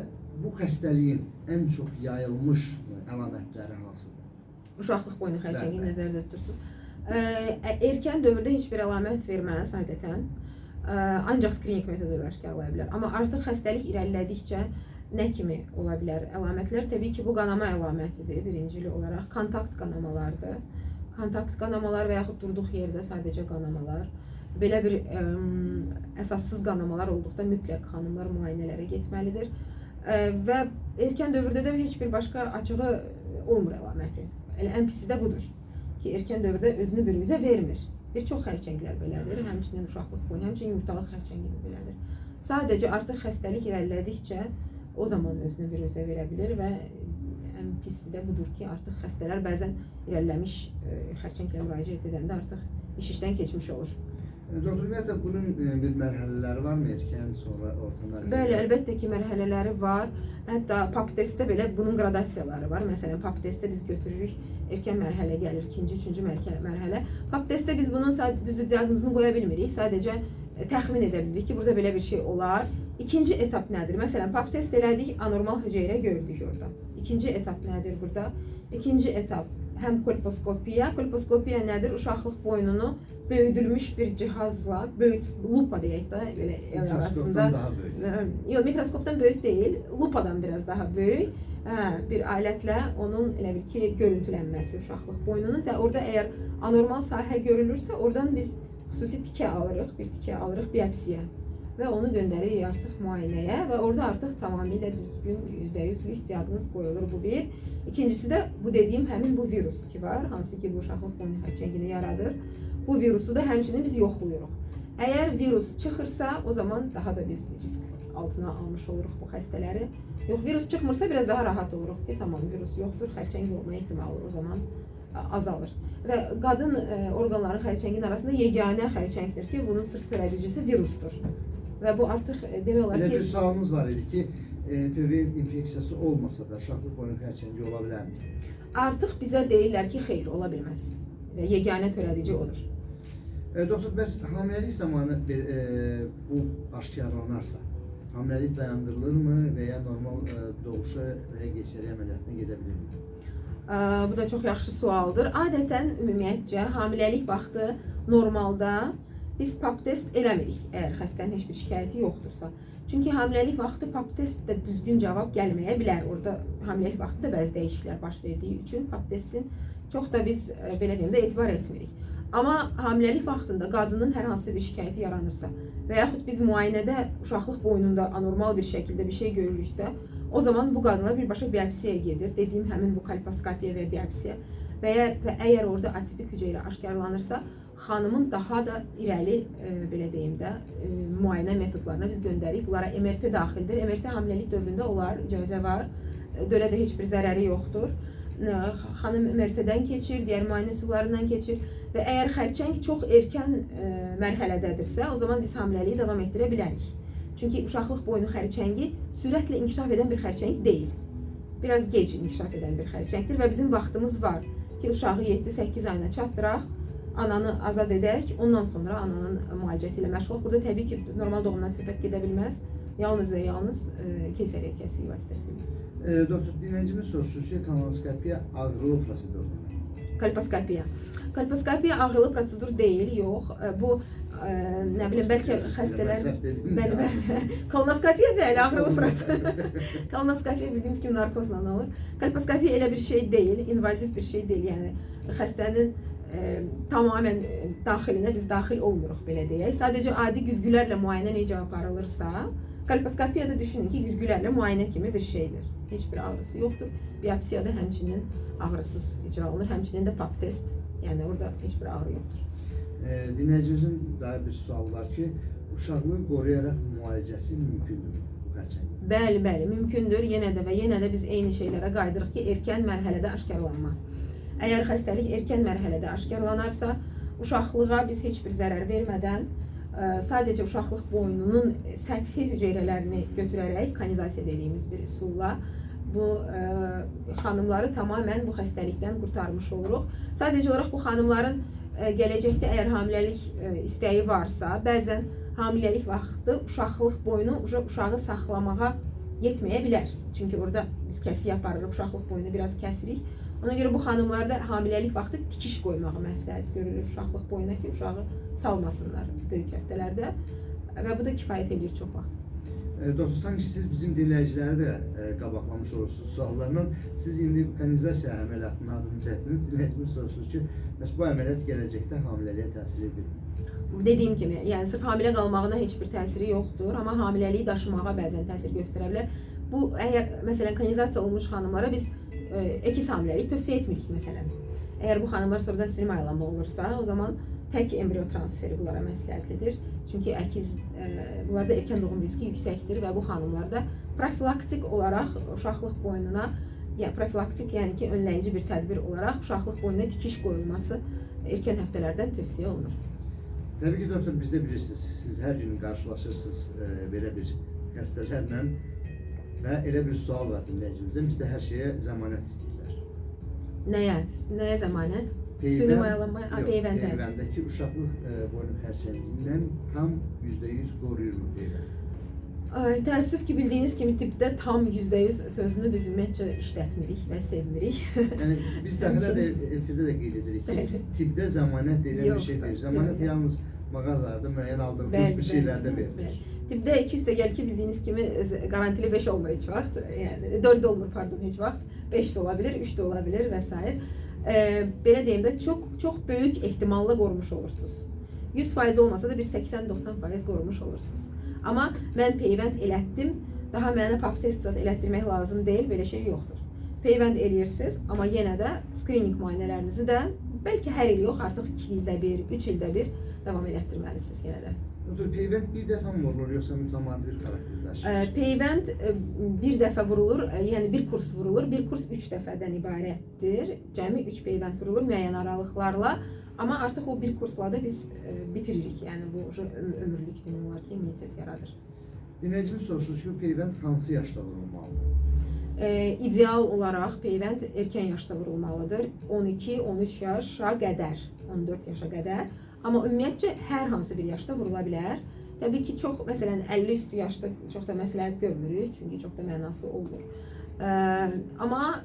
S1: bu xəstəliyin ən çox yayılmış əlamətləri hansıdır?
S2: Uşaqlıq boynu xərçəngi nəzərdə tutursunuz. Erkən dövrdə heç bir əlamət verməz adətən. Ancaq skrininq metodu ilə aşkarlaya bilər. Amma artıq xəstəlik irəlilədikcə nə kimi ola bilər əlamətlər? Təbii ki, bu qanama əlamətidir birincili olaraq. Kontakt qanamalardır. Kontakt qanamalar və yaxud durduq yerdə sadəcə qanamalar. Belə bir əsassız qanamalar olduqda mütləq xanımlar müayinələrə getməlidir. Və erkən dövrdə də heç bir başqa açığı olmur əlaməti. Elə ən pisi də budur ki, erkən dövrdə özünü büruzə vermir. Bir çox xərçənglər belədir, həmçinin uşaqlıq boynu, həmçinin yumurtalıq xərçəngi də belədir. Sadəcə artıq xəstəlik irəlilədikcə o zaman özünü büruzə verə bilir və ən pisi də budur ki, artıq xəstələr bəzən irəliləmiş xərçənglə müraciət edəndə artıq iş işdən keçmiş olur.
S1: Doktor, ümumiyyətlə bunun bir mərhələləri varmı? Erkən, sonra orta mərhələ?
S2: Bəli, əlbəttə ki, mərhələləri var. Hətta pap testdə belə bunun qradasiyaları var. Məsələn, pap testdə biz götürürük, erkən mərhələ gəlir, ikinci, üçüncü mərhələ. Pap testdə biz bunun düzdür diaqnozunu qoya bilmirik, sadəcə təxmin edə bilirik ki, burada belə bir şey olar. İkinci etap nədir? Məsələn, pap test elədik, anormal hüceyrə gördük orada. İkinci etap nədir burada? İkinci etap həm kolposkopiya. Kolposkopiya nədir? Uşaqlıq boynunu böyüdülmüş bir cihazla, böyük lupa deyək də, belə el arasında.
S1: Mikroskopdan daha böyük.
S2: Yox, mikroskopdan böyük deyil, lupadan biraz daha böyük bir alətlə onun elə bil ki, görüntülənməsi uşaqlıq boynunun və orada əgər anormal sahə görülürsə, oradan biz xüsusi tikə alırıq, bir tikə alırıq biopsiya və onu göndəririk artıq müayinəyə və orada artıq tamamilə düzgün %100-lük diaqnoz qoyulur, bu bir. İkincisi də bu dediyim həmin bu virus ki var, hansı ki bu uşaqlıq boynu xərçəngini yaradır. Bu virusu da həmçinin biz yoxlayırıq. Əgər virus çıxırsa, o zaman daha da biz risk altına almış oluruq bu xəstələri. Yox, virus çıxmırsa biraz daha rahat oluruq ki, tamam, virus yoxdur, xərçəng olma ehtimalı o zaman azalır. Və qadın orqanları xərçəngin arasında yeganə xərçəngdir ki, bunun sırf törədicisi virusdur. Və bu artıq demək olar
S1: Elə
S2: ki,
S1: bir sualımız var idi ki, HPV infeksiyası olmasa da uşaqlıq boynu xərçəngi ola bilərmi?
S2: Artıq bizə deyirlər ki, xeyr, ola bilməz. Və yeganə törədici odur.
S1: Doktor, bəs hamiləlik zamanı bu aşkarlanarsa, hamiləlik dayandırılırmı və ya normal doğuşa və ya keysəriyyə əməliyyatına gedə bilirmi?
S2: Bu da çox yaxşı sualdır. Adətən ümumiyyətcə hamiləlik vaxtı normalda biz pap test eləmirik, əgər xəstənin heç bir şikayəti yoxdursa. Çünki hamiləlik vaxtı pap testdə düzgün cavab gəlməyə bilər. Orada hamiləlik vaxtı da bəzi dəyişikliklər baş verdiyi üçün pap testin çox da biz belə deyim də etibar etmirik. Amma hamiləlik vaxtında qadının hər hansı bir şikayəti yaranırsa və yaxud biz müayinədə uşaqlıq boynunda anormal bir şəkildə bir şey görürüksə, o zaman bu qadınlar birbaşa biopsiyaya gedir. Dediyim həmin bu kolposkopiya və biopsiya. Və əgər orada atipik hüceyrə aşkarlanırsa, xanımın daha da irəli belə deyim də müayinə metodlarına biz göndəririk. Bunlara MRT daxildir. MRT hamiləlik dövründə olar, icazə var. Dölə də heç bir zərəri yoxdur. Xanım MRT-dən keçir, digər müayinə üsullarından keçir və əgər xərçəng çox erkən mərhələdədirsə, o zaman biz hamiləliyi davam etdirə bilərik. Çünki uşaqlıq boynu xərçəngi sürətlə inkişaf edən bir xərçəng deyil. Biraz gec inkişaf edən bir xərçəngdir və bizim vaxtımız var ki, uşağı 7-8 ayına çatdıraq, ananı azad edək, ondan sonra ananın müalicəsi ilə məşğul olaq. Burada təbii ki, normal doğumdan söhbət gedə bilməz. Yalnız və yalnız keysəriyyə kəsiyi vasitəsilə.
S1: Doktor, dinləyicimiz soruşur ki, kolonoskopiya ağrılı prosedurdur.
S2: Kolposkopiya. Kolposkopiya ağrılı prosedur deyil, yox. Bu, nə bilim, bəlkə xəstələr... Bəli, bəli. Kolonoskopiya, bəli, ağrılı prosedur. Kolonoskopiya bildiyimiz kimi narkozla alır. Kolposkopiya elə bir şey deyil, invaziv bir şey deyil. Yəni, xəstənin tamamilə daxilinə biz daxil olmuruq, belə deyək. Sadəcə adi güzgülərlə müayinə necə aparılırsa, kolposkopiyada düşünün ki, güzgülərlə müayinə kimi bir şeydir. Heç bir ağrısı yoxdur. Biopsiyada həmçinin ağrısız icra olunur. Həmçinin də pap test, yəni orada heç bir ağrı yoxdur.
S1: Dinləyicimizin daha bir sualı var ki, uşaqlığı qoruyaraq müalicəsi mümkündürmü bu xərçəngin?
S2: Bəli, bəli, mümkündür. Yenə də və yenə də biz eyni şeylərə qayıdırıq ki, erkən mərhələdə aşkarlanma. Əgər xəstəlik erkən mərhələdə aşkarlanarsa, uşaqlığa biz heç bir zərər vermədən, sadəcə uşaqlıq boynunun səthi hüceyrələrini götürərək, kanizasiya dediyimiz bir üsulla bu xanımları tamamilə bu xəstəlikdən qurtarmış oluruq. Sadəcə olaraq bu xanımların gələcəkdə əgər hamiləlik istəyi varsa, bəzən hamiləlik vaxtı uşaqlıq boynu uşağı saxlamağa yetməyə bilər. Çünki orada biz kəsik aparırıq, uşaqlıq boyunu biraz kəsirik. Ona görə bu xanımlarda hamiləlik vaxtı tikiş qoymağı məsləhət görülür uşaqlıq boyuna ki, uşağı salmasınlar böyük həftələrdə və bu da kifayət eləyir çox vaxt.
S1: Doktor, sanki siz bizim dinləyiciləri də qabaqlamış olursunuz suallarla. Siz indi kanizasiya əməliyyatının adını çəkdiniz. Dinləyicimiz soruşur ki, bəs bu əməliyyat gələcəkdə hamiləliyə təsir edir?
S2: Dediyim kimi, yəni sırf hamilə qalmağına heç bir təsiri yoxdur, amma hamiləliyi daşımağa bəzən təsir göstərə bilər. Bu, əgər məsələn kanizasiya olmuş xanımlara biz əkiz hamiləlik tövsiyə etmirik məsələn. Əgər bu xanımlar sonradan süni mayalanma olursa, o zaman tək embriyo transferi bunlara məsləhətlidir. Çünki əkiz, bunlarda erkən doğum riski yüksəkdir və bu xanımlarda profilaktik olaraq uşaqlıq boynuna, yəni profilaktik, yəni ki, önləyici bir tədbir olaraq uşaqlıq boynuna tikiş qoyulması erkən həftələrdən tövsiyə olunur.
S1: Təbii ki, doktor, bizdə bilirsiniz, siz hər gün qarşılaşırsınız belə bir xəstələrlə və elə bir sual var dinləyicimizdən, bizdə hər şeyə zəmanət istəyirlər.
S2: Nəyə? Nəyə zəmanət? Süni mayalanma, peyvəndə.
S1: Peyvəndəki uşaqlıq boynu xərçəngindən tam %100 qoruyurmu peyvənd?
S2: Təəssüf ki, bildiyiniz kimi tibbdə tam %100 sözünü biz ümumiyyətcə işlətmirik və sevmirik.
S1: Yəni biz dəfələrlə efirdə də qeyd edirik ki, tibbdə zəmanət deyilən bir şey deyil. Zəmanət yalnız mağazalarda müəyyən aldığımız bir şeylərdə verilir.
S2: Tibbdə 2 üstəgəl ki, bildiyiniz kimi qarantili 5 olmur heç vaxt. Yəni 4 olmur, pardon, heç vaxt. 5 də ola bilər, 3 də ola bilər və s. Belə deyim də, çox, çox böyük ehtimalla qorumuş olursunuz. 100% olmasa da bir 80-90% qorumuş olursunuz. Amma mən peyvənd elətdim, daha mənə pap test elətdirmək lazım deyil, belə şey yoxdur. Peyvənd eləyirsiniz, amma yenə də skrininq müayinələrinizi də Bəlkə hər il yox, artıq 2 ildə bir, 3 ildə bir davam elətdirməlisiniz yenə də.
S1: Doktor, peyvənd bir dəfə mi vurulur, yoxsa mütəmadi bir xarakter daşıyır?
S2: Peyvənd bir dəfə vurulur, yəni bir kurs vurulur. Bir kurs 3 dəfədən ibarətdir. Cəmi 3 peyvənd vurulur müəyyən aralıqlarla. Amma artıq o bir kursla da biz bitiririk. Yəni bu ömürlük demək olar ki, immunitet yaradır.
S1: Dinləyicimiz soruşur ki, bu peyvənd hansı yaşda vurulmalıdır?
S2: İdeal olaraq peyvənd erkən yaşda vurulmalıdır. 12-13 yaşa qədər, 14 yaşa qədər. Amma ümumiyyətcə hər hansı bir yaşda vurula bilər. Təbii ki, çox, məsələn, 50 üstü yaşda çox da məsləhət görmürük, çünki çox da mənası olmur. Amma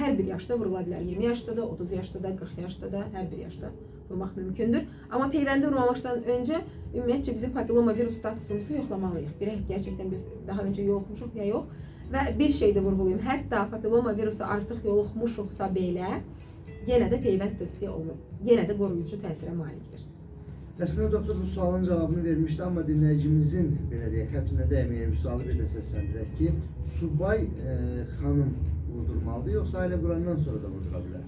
S2: hər bir yaşda vurula bilər. 20 yaşda da, 30 yaşda da, 40 yaşda da, hər bir yaşda vurmaq mümkündür. Amma peyvəndi vurmamışdan öncə ümumiyyətcə bizim papilloma virus statusumuzu yoxlamalıyıq. Görək gerçəkdən biz daha öncə yoluxmuşuq ya yox. Və bir şey də vurğulayım, hətta papilloma virusu artıq yoluxmuşuqsa belə, yenə də peyvənd tövsiyə olunur. Yenə də qoruyucu təsirə malikdir.
S1: Əslində doktor bu sualın cavabını vermişdi, amma dinləyicimizin belə deyək, xətrinə dəyməyən bir sualı bir də səsləndirək ki, subay xanım vurdurmalıdır, yoxsa ailə qurandan sonra da vurdura bilər?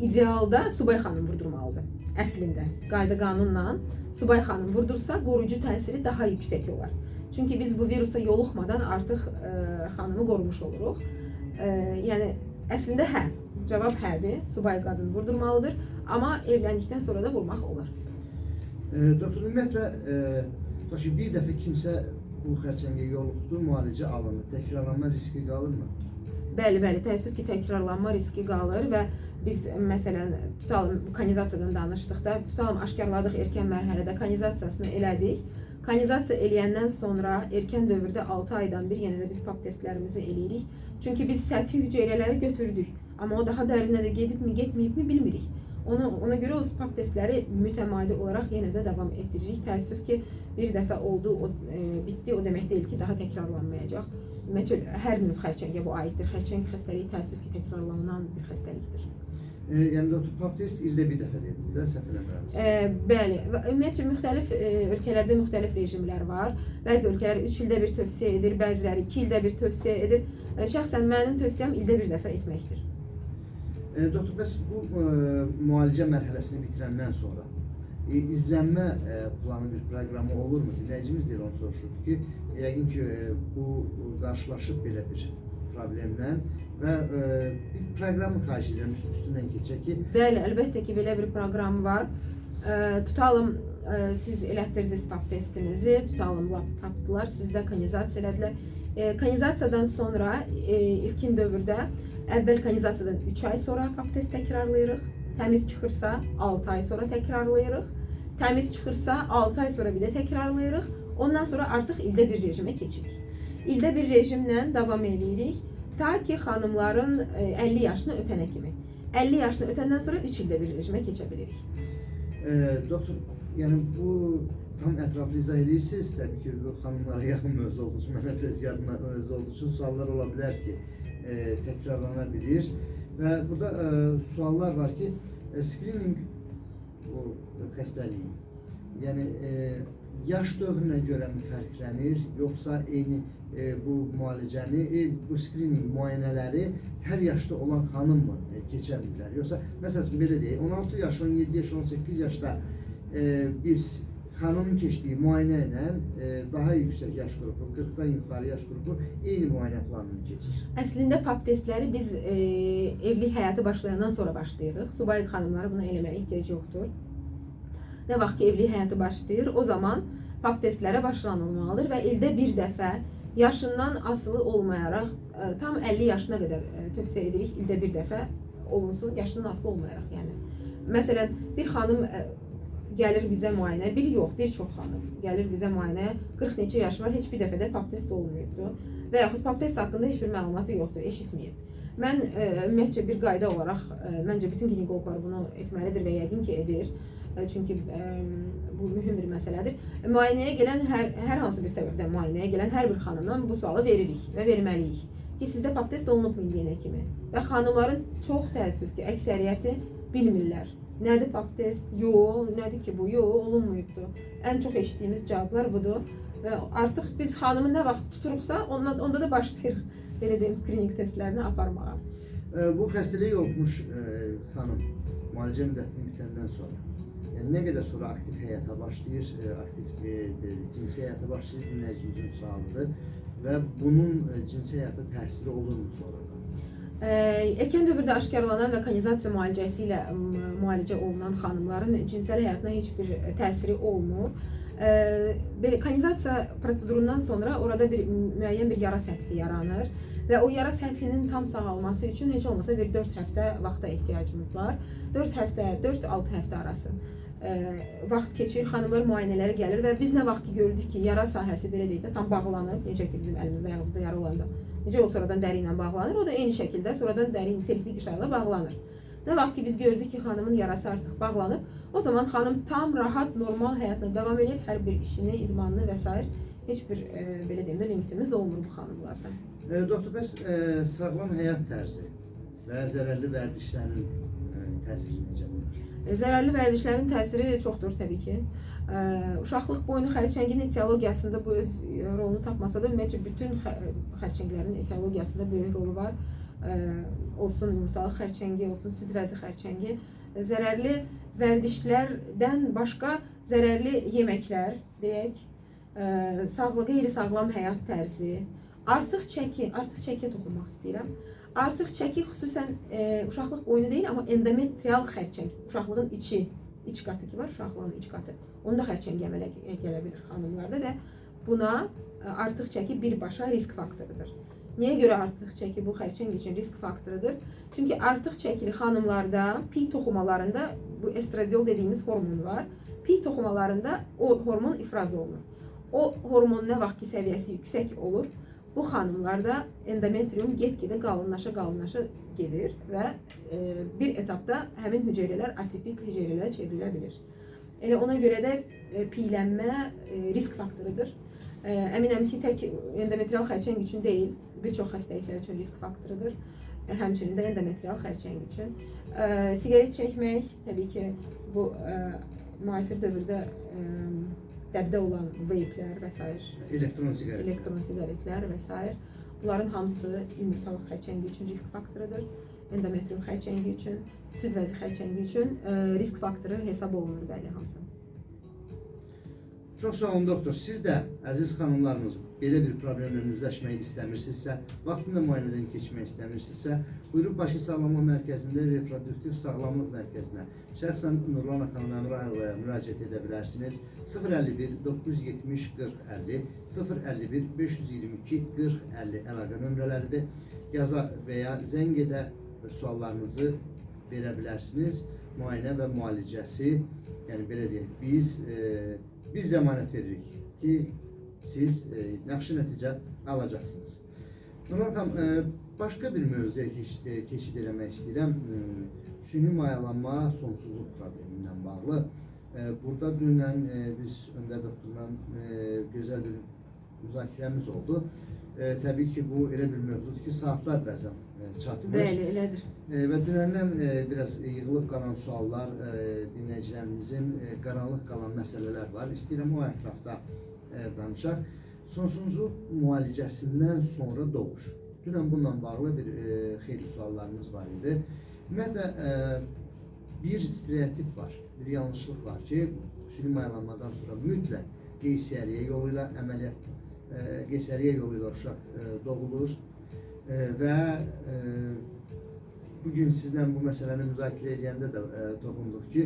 S2: İdealda subay xanım vurdurmalıdır. Əslində, qayda qanunla subay xanım vurdursa, qoruyucu təsiri daha yüksək olar. Çünki biz bu virusa yoluxmadan artıq xanımı qorumuş oluruq. Yəni, əslində hə, cavab hədir, subay qadın vurdurmalıdır, amma evləndikdən sonra da vurmaq olar.
S1: Doktor, ümumiyyətlə, bir dəfə kimsə bu xərçəngə yoluxdu, müalicə alındı, təkrarlanma riski qalırmı?
S2: Bəli, bəli, təəssüf ki, təkrarlanma riski qalır və biz, məsələn, tutalım, kanizasiyadan danışdıqda, tutalım, aşkarladıq erkən mərhələdə, kanizasiyasını elədik. Kanizasiya eləyəndən sonra erkən dövrdə 6 aydan bir yenə də biz pap testlərimizi eləyirik. Çünki biz səthi hüceyrələri götürdük, amma o daha dərinə də gedibmi, getməyibmi bilmirik. Ona görə o pap testləri mütəmadi olaraq yenə də davam etdiririk. Təəssüf ki, bir dəfə oldu, o, bitdi, o demək deyil ki, daha təkrarlanmayacaq. Ümumiyyətcə, hər növ xərçəngə bu aiddir. Xərçəng xəstəliyi təəssüf ki, təkrarlanan bir xəstəlikdir.
S1: Yəni, doktor, pap test ildə bir dəfə dediniz də, səhv eləmirəmsə.
S2: Bəli, ümumiyyətcə, müxtəlif ölkələrdə müxtəlif rejimlər var. Bəzi ölkələr 3 ildə bir tövsiyə edir, bəziləri 2 ildə bir tövsiyə edir. Şəxsən mənim tövsiyəm ildə bir dəfə etməkdir.
S1: Doktor, bəs bu müalicə mərhələsini bitirəndən sonra izlənmə planı bir proqramı olurmu? Dinləyicimiz deyil, onu soruşurdu ki, yəqin ki, bu qarşılaşıb belə bir problemlə və bir proqramı xahiş edirəm, üstündən keçək ki...
S2: Bəli, əlbəttə ki, belə bir proqram var. Tutalım, siz elətdirdiniz pap testinizi, tutalım, lap tapdılar, sizdə kanizasiya elədilər. Kanizasiyadan sonra ilkin dövrdə əvvəl kanizasiyadan 3 ay sonra pap test təkrarlayırıq. Təmiz çıxırsa 6 ay sonra təkrarlayırıq. Təmiz çıxırsa 6 ay sonra bir də təkrarlayırıq. Ondan sonra artıq ildə bir rejimə keçirik. İldə bir rejimlə davam eləyirik. Ta ki xanımların 50 yaşını ötənə kimi. 50 yaşını ötəndən sonra 3 ildə bir rejimə keçə bilirik.
S1: Doktor, yəni bu tam ətraflı izah edirsiniz. Təbii ki, bu xanımlara yaxın mövzu olduğu üçün, mənə biraz yad mövzu olduğu üçün suallar ola bilər ki, təkrarlana bilir. Və burada suallar var ki, screening bu xəstəliyi, yəni yaş dövrünə görə mi fərqlənir, yoxsa eyni bu müalicəni, bu screening müayinələri hər yaşda olan xanım mı keçə bilər? Yoxsa, məsələn, belə deyək, 16 yaş, 17 yaş, 18 yaşda bir xanımın keçdiyi müayinə ilə daha yüksək yaş qrupu, 40-dan yuxarı yaş qrupu eyni müayinə planını keçir.
S2: Əslində, pap testləri biz evlilik həyatı başlayandan sonra başlayırıq. Subay xanımlara bunu eləməyə ehtiyac yoxdur. Nə vaxt ki, evlilik həyatı başlayır, o zaman pap testlərə başlanılmalıdır və ildə bir dəfə yaşından asılı olmayaraq, tam 50 yaşına qədər tövsiyə edirik, ildə bir dəfə olunsun, yaşından asılı olmayaraq. Yəni, məsələn, bir xanım gəlir bizə müayinə, bir yox, bir çox xanım gəlir bizə müayinə, 40 neçə yaşı var, heç bir dəfə də pap test olmayıbdır və yaxud pap test haqqında heç bir məlumatı yoxdur, eşitməyib. Mən ümumiyyətcə bir qayda olaraq, məncə bütün ginekologlar bunu etməlidir və yəqin ki, edir. Çünki bu mühüm bir məsələdir. Müayinəyə gələn hər hansı bir səbəbdən müayinəyə gələn hər bir xanımdan bu sualı veririk və verməliyik ki, sizdə pap test olunubmu indiyənə kimi? Və xanımların çox təəssüf ki, əksəriyyəti bilmirlər. Nədir pap test? Yox, nədir ki bu? Yox, olunmayıbdır. Ən çox eşitdiyimiz cavablar budur. Və artıq biz xanımı nə vaxt tuturuqsa, onda da başlayırıq, belə deyim, screening testlərini aparmağa.
S1: Bu xəstəliyə yoluxmuş xanım Müalicə müddətini bitəndən sonra. Yəni nə qədər sonra aktiv həyata başlayır, aktiv cinsi həyata başlayır dinləyicimizin sualıdır və bunun cinsi həyata təsiri olurmu sonradan?
S2: Erkən dövrdə aşkarlanan və konizasiya müalicəsi ilə müalicə olunan xanımların cinsəl həyatına heç bir təsiri olmur. Belə konizasiya prosedurundan sonra orada bir müəyyən bir yara səthi yaranır və o yara səthinin tam sağalması üçün heç olmasa bir 4 həftə vaxta ehtiyacımız var. 4 həftə, 4-6 həftə arası vaxt keçir, xanımlar müayinələrə gəlir və biz nə vaxt ki gördük ki, yara sahəsi belə deyək də tam bağlanıb, necə ki bizim əlimizdə, ayağımızda yara olanda, necə o sonradan dəri ilə bağlanır, o da eyni şəkildə sonradan dəri selikli qişa ilə bağlanır. Nə vaxt ki biz gördük ki, xanımın yarası artıq bağlanıb, o zaman xanım tam rahat, normal həyatına davam edir, hər bir işini, idmanını və s. Heç bir belə deyim də limitimiz olmur bu xanımlarda.
S1: Doktor, bəs sağlam həyat tərzi və zərərli vərdişlərin təsiri necədir?
S2: Zərərli vərdişlərin təsiri çoxdur təbii ki. Uşaqlıq boynu xərçənginin etiologiyasında bu öz rolunu tapmasa da, ümumiyyətcə bütün xərçənglərin etiologiyasında böyük rolu var. Olsun yumurtalıq xərçəngi, olsun süd vəzi xərçəngi. Zərərli vərdişlərdən başqa zərərli yeməklər deyək, qeyri-sağlam həyat tərzi, artıq çəkiyə toxunmaq istəyirəm. Artıq çəki xüsusən uşaqlıq boynu deyil, amma endometrial xərçəng, uşaqlığın iç qatı ki var, uşaqlığın iç qatı. Onda xərçəng əmələ gələ bilir xanımlarda və buna artıq çəki birbaşa risk faktorudur. Niyə görə artıq çəki bu xərçəng üçün risk faktorudur? Çünki artıq çəkili xanımlarda piy toxumalarında bu estradiol dediyimiz hormon var. Piy toxumalarında o hormon ifraz olunur. O hormon nə vaxt ki səviyyəsi yüksək olur, bu xanımlarda endometrium get-gedə qalınlaşa gedir və bir etapda həmin hüceyrələr atipik hüceyrələrə çevrilə bilir. Elə ona görə də piylənmə risk faktorudur. Əminəm ki, tək endometrial xərçəng üçün deyil, bir çox xəstəliklər üçün risk faktorudur. Həmçinin də endometrial xərçəng üçün. Siqaret çəkmək, təbii ki, bu müasir dövrdə dəbdə olan vape-lər və s.
S1: Elektron siqaretlər.
S2: Elektron siqaretlər və s. Bunların hamısı yumurtalıq xərçəngi üçün risk faktorudur. Endometrium xərçəngi üçün, süd vəzi xərçəngi üçün risk faktoru hesab olunur, bəli, hamısı.
S1: Çox sağ olun doktor. Siz də əziz xanımlarımız belə bir problemlə üzləşmək istəmirsinizsə, vaxtında müayinədən keçmək istəmirsinizsə, buyurub Bakı Sağlamlıq Mərkəzində Reproduktiv Sağlamlıq Mərkəzinə şəxsən Nurlana xanım Əmrayevaya müraciət edə bilərsiniz. 051 970 40 50, 051 522 40 50 əlaqə nömrələridir. Yaza və ya zəng edə suallarınızı verə bilərsiniz. Müayinə və müalicəsi, yəni belə deyək, biz zəmanət veririk ki, siz yaxşı nəticə alacaqsınız. Nurlan xanım, başqa bir mövzuya keçid eləmək istəyirəm. Süni mayalanma sonsuzluq problemi ilə bağlı. Burada dünən biz Öndər doktorla gözəl bir müzakirəmiz oldu. Təbii ki, bu elə bir mövzudur ki, saatlar bəzən çatmır.
S2: Bəli, elədir.
S1: Və dünəndən biraz yığılıb qalan suallar, dinləyicilərimizin qaranlıq qalan məsələlər var. İstəyirəm o ətrafda danışaq. Sonsuzluq müalicəsindən sonra doğuş. Dünən bununla bağlı bir xeyli suallarımız var idi. Ümumiyyətlə, bir stereotip var, bir yanlışlıq var ki, süni mayalanmadan sonra mütləq qeysəriyyə yolu ilə əməliyyat, qeysəriyyə yolu ilə uşaq doğulur və bugün sizlə bu məsələni müzakirə edəndə də toxunduq ki,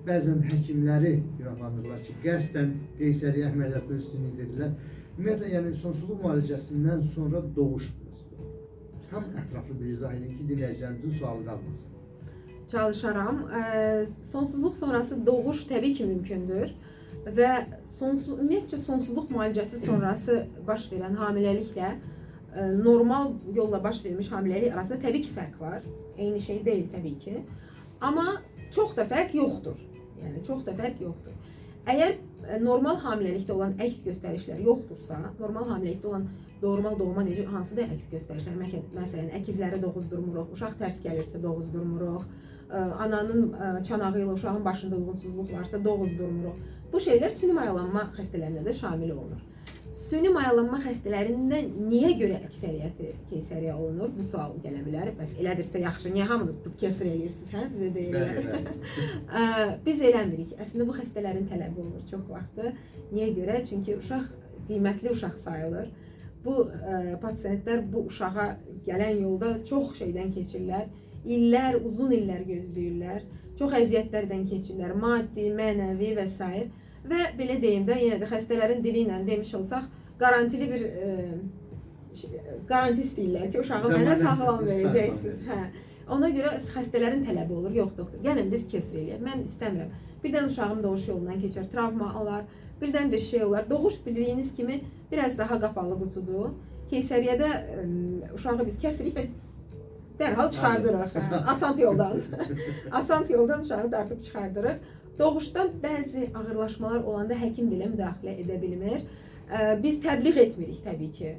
S1: bəzən həkimləri günahlandırırlar ki, qəsdən qeysəriyyə əməliyyatına üstünlük verirlər. Ümumiyyətlə, yəni sonsuzluq müalicəsindən sonra doğuş tam ətraflı bir izah edin ki, dinləyicilərimizin sualı qalmasın.
S2: Çalışaram. Sonsuzluq sonrası doğuş təbii ki, mümkündür və ümumiyyətcə sonsuzluq müalicəsi sonrası baş verən hamiləliklə normal yolla baş vermiş hamiləlik arasında təbii ki, fərq var. Eyni şey deyil təbii ki. Amma çox da fərq yoxdur. Yəni, çox da fərq yoxdur. Əgər normal hamiləlikdə olan əks göstərişlər yoxdursa, normal hamiləlikdə olan normal doğuma necə, hansı da əks göstərişlər, məsələn, əkizləri doğuzdurmuruq, uşaq tərs gəlirsə doğuzdurmuruq, ananın çanağı ilə uşağın başında uyğunsuzluq varsa doğuzdurmuruq. Bu şeylər süni mayalanma xəstələrinə də şamil olunur. Süni mayalanma xəstələrində niyə görə əksəriyyəti keysəriyyə olunur? Bu sual gələ bilər. Bəs elədirsə yaxşı, niyə hamını tutub kesir eləyirsiniz, hə? Bizə deyirlər.
S1: Bəli, bəli.
S2: Biz eləmirik. Əslində bu xəstələrin tələbi olur çox vaxtı. Niyə görə? Çünki uşaq qiymətli uşaq sayılır. Bu pasientlər bu uşağa gələn yolda çox şeydən keçirlər. İllər, uzun illər gözləyirlər. Çox əziyyətlərdən keçirlər. Maddi, mənəvi və s. Və belə deyim də, yenə də xəstələrin dili ilə demiş olsaq, qarantili bir qaranti istəyirlər ki, uşağı mənə sağlam verəcəksiniz. Hə. Ona görə xəstələrin tələbi olur. Yox doktor, gəlin biz kesir eləyək. Mən istəmirəm. Birdən uşağım doğuş yolundan keçər, travma alar, birdən bir şey olar. Doğuş bildiyiniz kimi biraz daha qapalı qutudur. Keysəriyyədə uşağı biz kəsirik və dərhal çıxardırıq. Hə. Asant yoldan. Asant yoldan uşağı dartıb çıxardırıq. Doğuşdan bəzi ağırlaşmalar olanda həkim belə müdaxilə edə bilmir. Biz təbliğ etmirik təbii ki.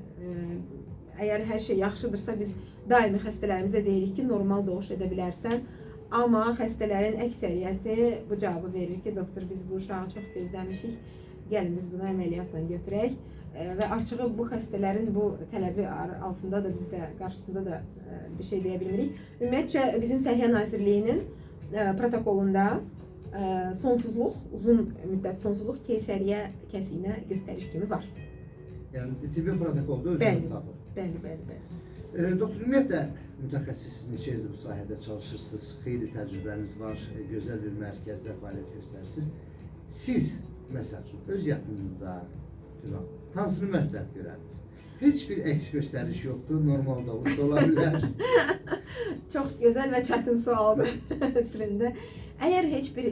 S2: Əgər hər şey yaxşıdırsa biz daimi xəstələrimizə deyirik ki, normal doğuş edə bilərsən. Amma xəstələrin əksəriyyəti bu cavabı verir ki, doktor biz bu uşağı çox gözləmişik, gəlin biz bunu əməliyyatla götürək. Və açığı bu xəstələrin bu tələbi altında da biz də qarşısında da bir şey deyə bilmirik. Ümumiyyətcə bizim Səhiyyə Nazirliyinin protokolunda sonsuzluq, uzun müddət sonsuzluq keysəriyyə kəsiyinə göstəriş kimi var.
S1: Yəni tibbi protokolda özünü tapır.
S2: Bəli, bəli, bəli.
S1: Doktor, ümumiyyətlə mütəxəssissiniz, neçə ildir bu sahədə çalışırsınız, xeyli təcrübəniz var, gözəl bir mərkəzdə fəaliyyət göstərirsiniz. Siz, məsəl üçün, öz yaxınınıza filan, hansını məsləhət görərdiniz? Heç bir əks göstəriş yoxdur, normal doğuş da ola bilər.
S2: Çox gözəl və çətin sualdır əslində. Əgər heç bir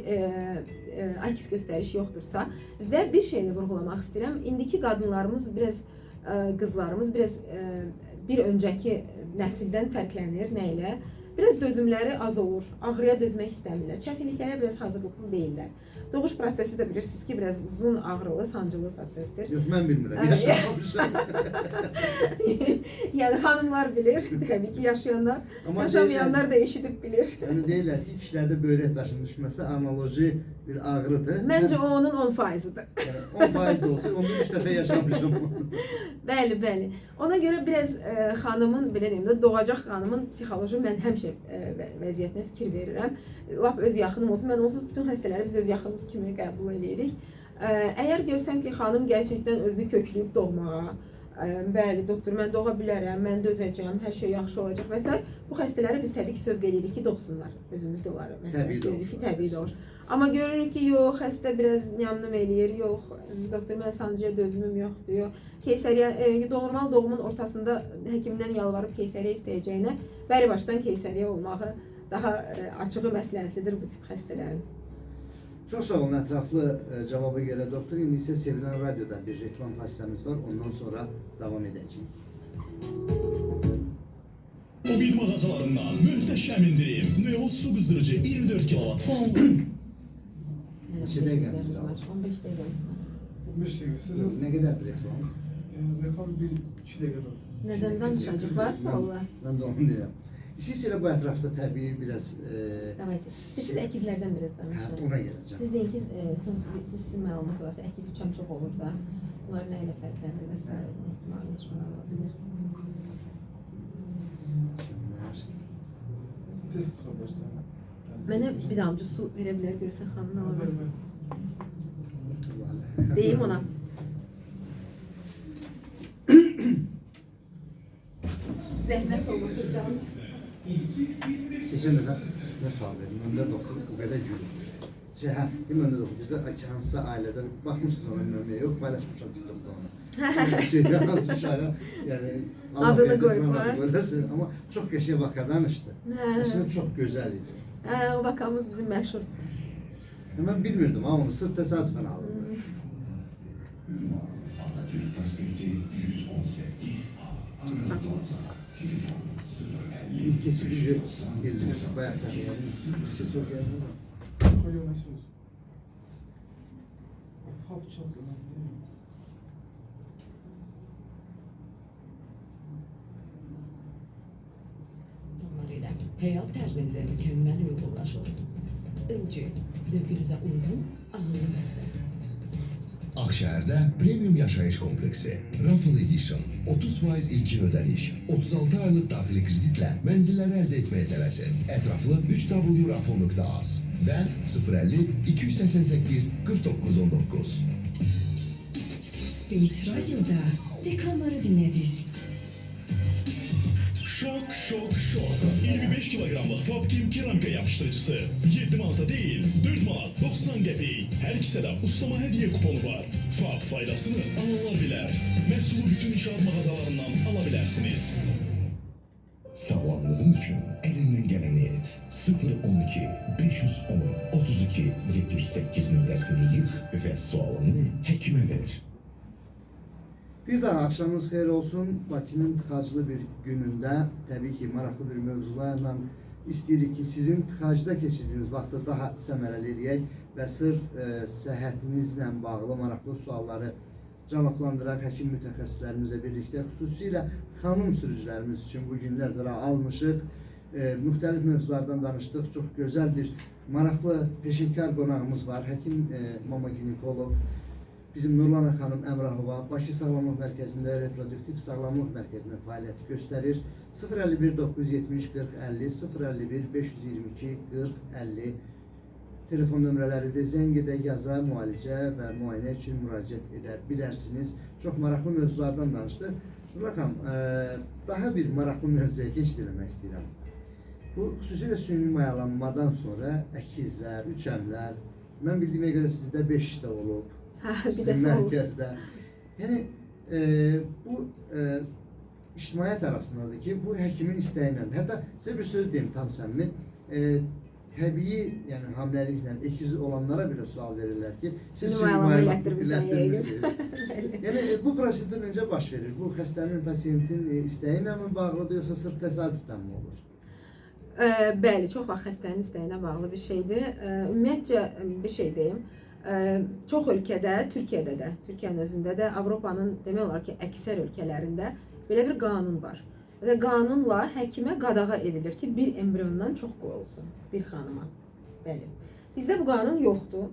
S2: əks göstəriş yoxdursa və bir şeyini vurğulamaq istəyirəm, indiki qadınlarımız biraz, qızlarımız biraz bir öncəki nəsildən fərqlənir. Nə ilə? Biraz dözümləri az olur, ağrıya dözmək istəmirlər, çətinliklərə biraz hazırlıqlı deyillər. Doğuş prosesi də bilirsiniz ki, biraz uzun, ağrılı, sancılı prosesdir.
S1: Yox, mən bilmirəm, yaşamamışam.
S2: Yəni xanımlar bilir, təbii ki, yaşayanlar,
S1: amma
S2: yaşamayanlar da eşidib bilir.
S1: Yəni deyirlər ki, kişilərdə böyrək daşının düşməsi analoji bir ağrıdır.
S2: Məncə o onun 10%-idir.
S1: Yəni, 10% də olsa, onu 3 dəfə yaşamışam.
S2: Bəli, bəli. Ona görə biraz xanımın, belə deyim də, doğacaq xanımın psixoloji mən həmişə vəziyyətinə fikir verirəm. Lap öz yaxınım olsun, mən onsuz bütün xəstələri biz öz yaxınımız kimi qəbul edirik. Əgər görsəm ki, xanım gerçəkdən özünü kökləyib doğmağa, bəli, doktor, mən doğa bilərəm, mən dözəcəm, hər şey yaxşı olacaq və s. Bu xəstələri biz təbii ki, sövq edirik ki, doğsunlar. Özümüz də onları məsələn görürük ki, təbii doğuş. Amma görürük ki, yox, xəstə biraz nyamnım eləyir, yox, doktor, mən sancıya dözümüm yoxdur, yox. Keysəriyyə, normal doğumun ortasında həkimdən yalvarıb keysəriyyə istəyəcəyinə, bəri başdan keysəriyyə olmağı daha açığı məsləhətlidir bu tip xəstələrin.
S1: Çox sağ olun ətraflı cavaba görə doktor. İndi isə Sevilən Radioda bir reklam fasiləmiz var. Ondan sonra davam edəcəyik.
S6: Obid mağazalarından möhtəşəm indirim. Neot su qızdırıcı 24 kW fanlı.
S1: Neçə dəqiqəmiz var?
S2: 15 dəqiqəmiz var.
S3: 15 dəqiqə.
S1: Nə qədər bir reklam?
S3: Reklam 1-2 dəqiqə zaten.
S2: Nədən danışacaq? Var suallar?
S1: Mən də onu deyirəm. Siz elə bu ətrafda təbii biraz...
S2: Davayte. Siz əkizlərdən biraz danışın.
S1: Hə, ona gələcəm.
S2: Siz deyin ki, siz üçün məlumat olarsa, əkiz üçəm çox olur da. Bunları nə ilə fərqləndir və s. Həkim ağırlaşmalar ola bilir.
S3: Tez çıxa bilərsən.
S2: Mənə bir damcı su verə bilər, görəsən xanım nə ola bilər. Deyim ona. Zəhmət olmasa bir daha.
S1: Keçən dəfə nə sual verdim, öndə doktor o qədər gülür. Şey, hə, deyim öndə doktor, bizdə hansısa ailədə baxmışsınız ona nömrəyə, yox, paylaşmışam TikTok'da onu. Şey, hansı uşağa, yəni,
S2: adını qoyublar.
S1: Amma çox qəşəng vaka danışdı. Əslində çox gözəl idi.
S2: Hə, o vakamız bizim məşhurdur.
S1: Mən bilmirdim, ha, onu sırf təsadüfən alındı.
S5: Atatürk Prospekti 118 A. Telefon 050
S1: Keçici bildim, bayağı səhv. Siz çox gəldiniz.
S3: Koyuyor nasıl olsun? Hap çok önemli.
S9: Onlarıyla həyat tərzimizə mükəmməl uyğunlaşır. LG, zövqünüzə uyğun ağıllı mətbəx.
S10: Ağşəhərdə premium yaşayış kompleksi. Raffle Edition 30% ilkin ödəniş, 36 aylıq daxili kreditlə mənzilləri əldə etməyə tələsin. Ətraflı 3w.raffle.az və 050 288 49 19.
S9: Space Radio'da reklamları dinlediniz.
S6: Şok, şok, şok. 25 kilogramlıq Fabkim keramika yapıştırıcısı. 7 manata değil, 4 manat 90 qəpik. Hər kisədə ustama hədiyyə kuponu var. Fab faydasını alanlar bilər. Məhsulu bütün inşaat mağazalarından ala bilərsiniz.
S5: Sağlamlığın üçün əlindən gələni et. 012 510 32 78 nömrəsini yığ və sualını həkimə ver.
S1: Bir daha axşamınız xeyir olsun. Bakının tıxaclı bir günündə təbii ki, maraqlı bir mövzularla istəyirik ki, sizin tıxacda keçirdiyiniz vaxtı daha səmərəli eləyək və sırf səhhətinizlə bağlı maraqlı sualları cavablandıraq həkim mütəxəssislərimizlə birlikdə, xüsusilə xanım sürücülərimiz üçün bu gün nəzərə almışıq. Müxtəlif mövzulardan danışdıq. Çox gözəl bir maraqlı peşəkar qonağımız var. Həkim mama ginekoloq bizim Nurlana xanım Əmrahova Bakı Sağlamlıq Mərkəzində reproduktiv sağlamlıq mərkəzində fəaliyyət göstərir. 051 970 40 50 051 522 40 50 telefon nömrələridir. Zəng edə, yaza, müalicə və müayinə üçün müraciət edə bilərsiniz. Çox maraqlı mövzulardan danışdıq. Nurlan xanım, daha bir maraqlı mövzuya keçid eləmək istəyirəm. Bu xüsusilə süni mayalanmadan sonra əkizlər, üçəmlər, mən bildiyimə görə sizdə 5 də olub.
S2: Hə, bir
S1: Sizin
S2: dəfə olub.
S1: mərkəzdə. Yəni bu ictimaiyyət arasındadır ki, bu həkimin istəyi iləndir. Hətta sizə bir söz deyim tam səmimi. Təbii, yəni hamiləliklə əkiz olanlara belə sual verirlər ki, siz
S2: Süni
S1: süni
S2: mayalanma
S1: mayalanma
S2: elətdirmisən yəqin.
S1: elətdirmisiniz. Yəni bu prosedur necə baş verir? Bu xəstənin, pasiyentin istəyi ilə mi bağlıdır, yoxsa sırf təsadüfdən mi olur?
S2: Bəli, çox vaxt xəstənin istəyinə bağlı bir şeydir. Ümumiyyətcə bir şey deyim. Çox ölkədə, Türkiyədə də, Türkiyənin özündə də, Avropanın demək olar ki, əksər ölkələrində belə bir qanun var. Və qanunla həkimə qadağa edilir ki, bir embriyondan çox qoyulsun bir xanıma. Bəli. Bizdə bu qanun yoxdur.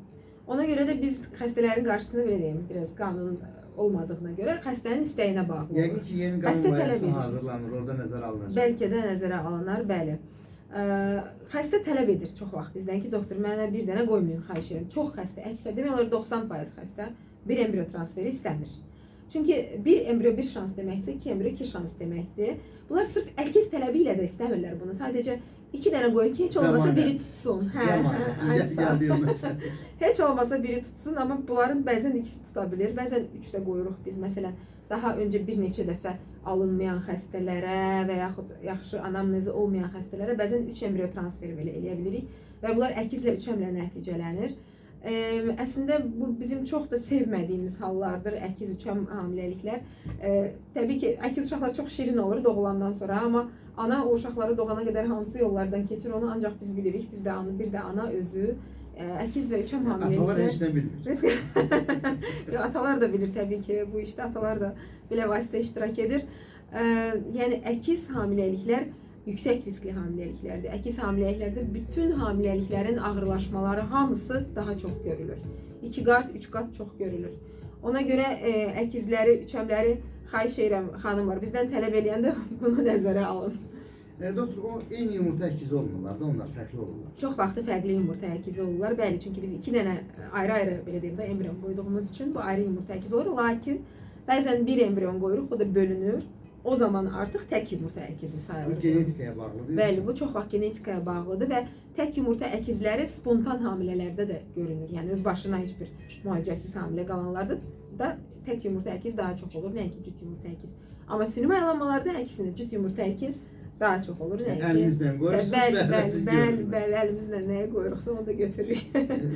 S2: Ona görə də biz xəstələrin qarşısında belə deyim, biraz qanun olmadığına görə xəstənin istəyinə bağlı olur.
S1: Yəqin ki, yeni qanun
S2: Xəstə tələb
S1: layihəsi
S2: edir.
S1: hazırlanır, orada nəzərə alınacaq.
S2: Bəlkə də nəzərə alınar, bəli. Xəstə tələb edir çox vaxt bizdən ki, doktor mənə bir dənə qoymayın, xahiş edirəm. Çox xəstə, əksər demək olar 90% xəstə bir embriyo transferi istəmir. Çünki bir embriyo bir şans deməkdir, iki embriyo iki şans deməkdir. Bunlar sırf əkiz tələbi ilə də istəmirlər bunu. Sadəcə iki dənə qoyun ki, heç olmasa
S1: Zəmanət.
S2: biri tutsun. Hə,
S1: Zəmanət.
S2: hə, ay sağ ol.
S1: Gəldiyim məsələ.
S2: Heç olmasa biri tutsun, amma bunların bəzən ikisi tuta bilir, bəzən üç də qoyuruq biz. Məsələn, daha öncə bir neçə dəfə alınmayan xəstələrə və yaxud yaxşı anamnezi olmayan xəstələrə bəzən 3 embriyo transferi belə eləyə bilirik və bunlar əkizlə üçəmlə nəticələnir. Əslində bu bizim çox da sevmədiyimiz hallardır, əkiz üçəm hamiləliklər. Təbii ki, əkiz uşaqlar çox şirin olur doğulandan sonra, amma ana o uşaqları doğana qədər hansı yollardan keçir onu ancaq biz bilirik. Biz də ana, bir də ana özü əkiz və üçəm hamiləliklər.
S1: Atalar heç nə bilmir.
S2: Risk. Yox, atalar da bilir təbii ki, bu işdə atalar da belə vasitə iştirak edir. Yəni əkiz hamiləliklər yüksək riskli hamiləliklərdir. Əkiz hamiləliklərdə bütün hamiləliklərin ağırlaşmaları hamısı daha çox görülür. 2 qat, 3 qat çox görülür. Ona görə əkizləri, üçəmləri xahiş edirəm xanımlar, bizdən tələb eləyəndə bunu nəzərə alın.
S1: Doktor, o eyni yumurta əkizi olmurlar da, onlar fərqli olurlar.
S2: Çox vaxtı fərqli yumurta əkizi olurlar. Bəli, çünki biz iki dənə ayrı-ayrı belə deyim də embriyon qoyduğumuz üçün bu ayrı yumurta əkizi olur. Lakin bəzən bir embriyon qoyuruq, bu da bölünür. O zaman artıq tək yumurta əkizi sayılır.
S1: Bu genetikaya bağlıdır.
S2: Bəli, bu çox vaxt genetikaya bağlıdır və tək yumurta əkizləri spontan hamilələrdə də görünür. Yəni öz başına heç bir müalicəsiz hamilə qalanlarda da tək yumurta əkiz daha çox olur, nəinki cüt yumurta əkiz. Amma süni mayalanmalarda əksinə cüt yumurta əkiz daha çox olur,
S1: Yəni,
S2: nəinki.
S1: əlinizlə qoyursunuz,
S2: Bəli,
S1: bəli,
S2: bəli,
S1: siz
S2: bəli,
S1: görürlər.
S2: bəli, əlimizlə nəyi qoyuruqsa onu da götürürük.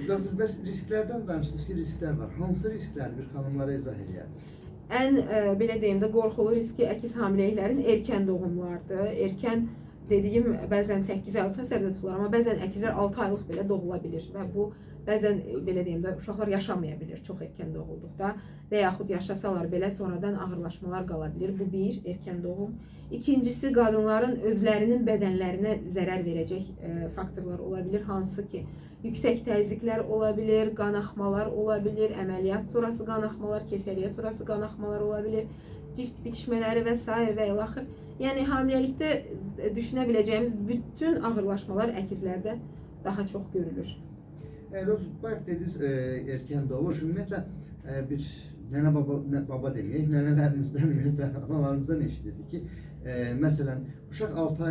S1: Doktor, bəs risklərdən danışdınız ki, risklər var. Hansı risklər bir xanımlara izah eləyərdiniz?
S2: Ən belə deyim də qorxulu riski əkiz hamiləliklərin erkən doğumlardır. Erkən dediyim bəzən 8 aylıq nəzərdə tutulur, amma bəzən əkizlər 6 aylıq belə doğula bilir və bu bəzən belə deyim də uşaqlar yaşamaya bilir çox erkən doğulduqda və yaxud yaşasalar belə sonradan ağırlaşmalar qala bilir. Bu bir, erkən doğum. İkincisi, qadınların özlərinin bədənlərinə zərər verəcək faktorlar ola bilir, hansı ki, Yüksək təzyiqlər ola bilir, qanaxmalar ola bilir, əməliyyat sonrası qanaxmalar, keysəriyyə sonrası qanaxmalar ola bilir, cift bitişmələri və sair və ilaxır. Yəni hamiləlikdə düşünə biləcəyimiz bütün ağırlaşmalar əkizlərdə daha çox görülür.
S1: Doktor, bayaq dediniz erkən doğuş. Ümumiyyətlə bir nənə baba, baba deməyək, nənələrimizdən, ümumiyyətlə analarımızdan eşidirdik ki, məsələn, uşaq 6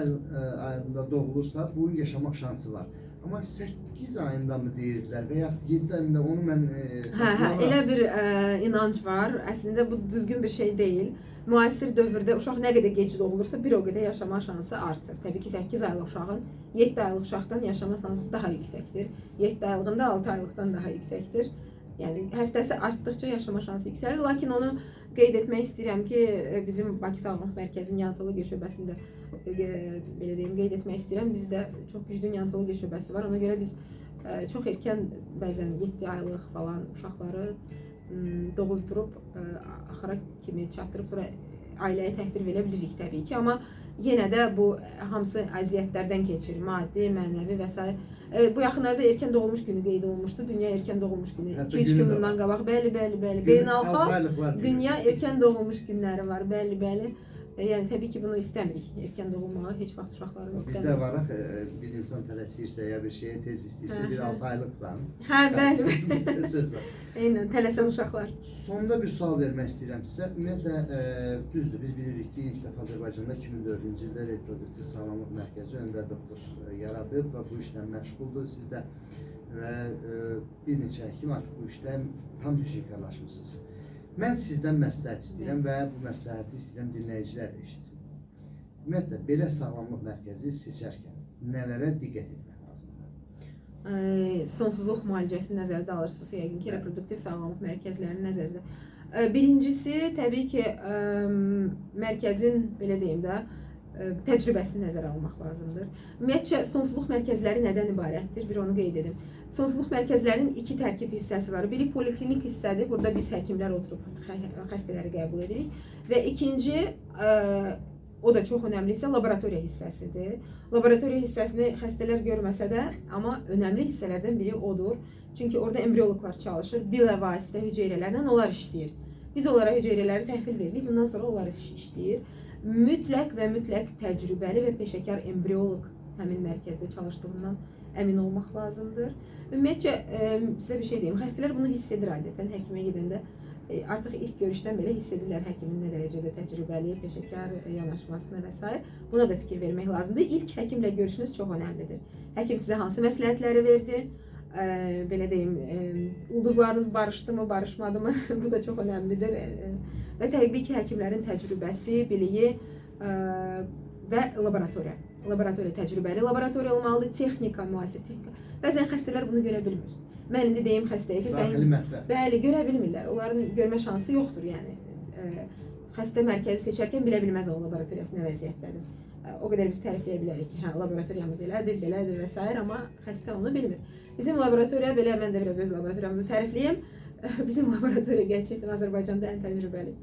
S1: ayında doğulursa, bunun yaşamaq şansı var. Amma 8 ayında mı deyirdilər və yaxud 7 ayında onu mən
S2: Hə, elə bir inanc var. Əslində bu düzgün bir şey deyil. Müasir dövrdə uşaq nə qədər gec doğulursa, bir o qədər yaşama şansı artır. Təbii ki, 8 aylıq uşağın 7 aylıq uşaqdan yaşama şansı daha yüksəkdir. 7 aylığında 6 aylıqdan daha yüksəkdir. Yəni həftəsi artdıqca yaşama şansı yüksəlir. Lakin onu qeyd etmək istəyirəm ki, bizim Bakı Sağlamlıq Mərkəzinin neonatologiya şöbəsində belə deyim, qeyd etmək istəyirəm. Bizdə çox güclü neonatologiya şöbəsi var. Ona görə biz çox erkən bəzən 7 aylıq falan uşaqları doğuzdurub axıra kimi çatdırıb sonra ailəyə təhvil verə bilirik təbii ki, amma yenə də bu hamısı əziyyətlərdən keçir, maddi, mənəvi və s. Bu yaxınlarda erkən doğulmuş günü qeyd olunmuşdu. Dünya erkən doğulmuş günü. 2-3 gün bundan qabaq. Bəli, bəli, bəli. Beynəlxalq dünya erkən doğulmuş günləri var. Bəli, bəli. Yəni təbii ki, bunu istəmirik. Erkən doğulmağı heç vaxt uşaqlarımız istəmir.
S1: Bizdə var axı, bir insan tələsirsə ya bir şeyə tez istəyirsə, bir 6 aylıqsan.
S2: Hə, bəli.
S1: Bizdə söz var.
S2: Eynən, tələsən uşaqlar.
S1: Sonda bir sual vermək istəyirəm sizə. Ümumiyyətlə, düzdür, biz bilirik ki, ilk dəfə Azərbaycanda 2004-cü ildə Reproduktiv Sağlamlıq Mərkəzi Öndər doktor yaradıb və bu işlə məşğuldur. Siz də və bir neçə həkim artıq bu işlə tam peşəkarlaşmışsınız. Mən sizdən məsləhət istəyirəm və bu məsləhəti istəyirəm dinləyicilər də eşitsin. Ümumiyyətlə, belə sağlamlıq mərkəzi seçərkən nələrə diqqət etmək lazımdır?
S2: Sonsuzluq müalicəsini nəzərdə alırsınız, yəqin ki, reproduktiv sağlamlıq mərkəzlərini nəzərdə. Birincisi, təbii ki, mərkəzin, belə deyim də, təcrübəsini nəzərə almaq lazımdır. Ümumiyyətcə, sonsuzluq mərkəzləri nədən ibarətdir? Bir onu qeyd edim. Sonsuzluq mərkəzlərinin iki tərkib hissəsi var. Biri poliklinik hissədir. Burada biz həkimlər oturub xəstələri qəbul edirik. Və ikinci, o da çox önəmli hissə, laboratoriya hissəsidir. Laboratoriya hissəsini xəstələr görməsə də, amma önəmli hissələrdən biri odur. Çünki orada embrioloqlar çalışır, bilavasitə hüceyrələrlə onlar işləyir. Biz onlara hüceyrələri təhvil veririk, bundan sonra onlar işləyir. Mütləq və mütləq təcrübəli və peşəkar embrioloq həmin mərkəzdə çalışdığından əmin olmaq lazımdır. Ümumiyyətcə, sizə bir şey deyim, xəstələr bunu hiss edir adətən həkimə gedəndə. Artıq ilk görüşdən belə hiss edirlər həkimin nə dərəcədə təcrübəli, peşəkar yanaşmasına və s. Buna da fikir vermək lazımdır. İlk həkimlə görüşünüz çox önəmlidir. Həkim sizə hansı məsləhətləri verdi? Belə deyim, ulduzlarınız barışdı mı, barışmadı mı? Bu da çox önəmlidir. Və təbii ki, həkimlərin təcrübəsi, biliyi və laboratoriya. Laboratoriya təcrübəli laboratoriya olmalıdır, texnika, müasir texnika. Bəzən xəstələr bunu görə bilmir. Mən indi deyim xəstəyə ki, sən... Bəli, görə bilmirlər. Onların görmə şansı yoxdur. Yəni, xəstə mərkəzi seçərkən bilə bilməz o laboratoriyası nə vəziyyətdədir. O qədər biz tərifləyə bilərik ki, hə, laboratoriyamız elədir, belədir və s. Amma xəstə onu bilmir. Bizim laboratoriya, belə mən də biraz öz laboratoriyamızı tərifləyim. Bizim laboratoriya gerçəkdən Azərbaycanda ən təcrübəli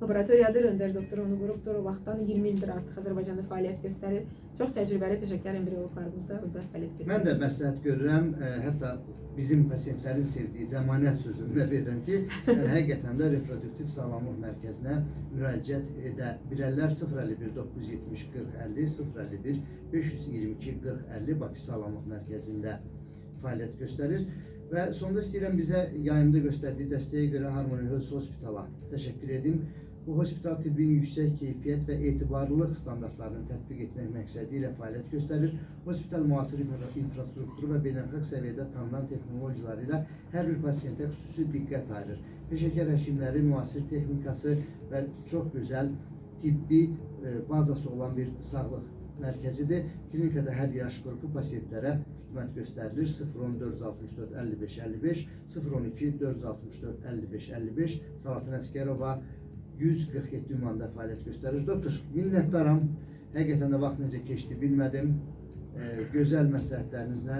S2: laboratoriyadır. Öndər doktor onu qurubdur. O vaxtdan 20 ildir artıq Azərbaycanda fəaliyyət göstərir. Çox təcrübəli peşəkar embrioloqlarımız da orada fəaliyyət göstərir.
S1: Mən də məsləhət görürəm, hətta bizim pasiyentlərin sevdiyi zəmanət sözünü də verirəm ki, yəni, həqiqətən də Reproduktiv Sağlamlıq Mərkəzinə müraciət edə bilərlər. 051 970 40 50, 051 522 40 50 Bakı Sağlamlıq Mərkəzində fəaliyyət göstərir. Və sonda istəyirəm bizə yayımda göstərdiyi dəstəyə görə Harmony Health Hospital'a təşəkkür edim. Bu hospital tibbin yüksək keyfiyyət və etibarlılıq standartlarını tətbiq etmək məqsədi ilə fəaliyyət göstərir. Hospital müasir infrastrukturu və beynəlxalq səviyyədə tanınan texnologiyaları ilə hər bir pasiyentə xüsusi diqqət ayırır. Peşəkar həkimləri, müasir texnikası və çox gözəl tibbi bazası olan bir sağlıq mərkəzidir. Klinikada hər yaş qrupu pasiyentlərə xidmət göstərilir. 010 464 55 55, 012 464 55 55. Salatin Əsgərova 147 ünvanda fəaliyyət göstərir. Doktor, minnətdaram. Həqiqətən də vaxt necə keçdi bilmədim. Gözəl məsləhətlərinizlə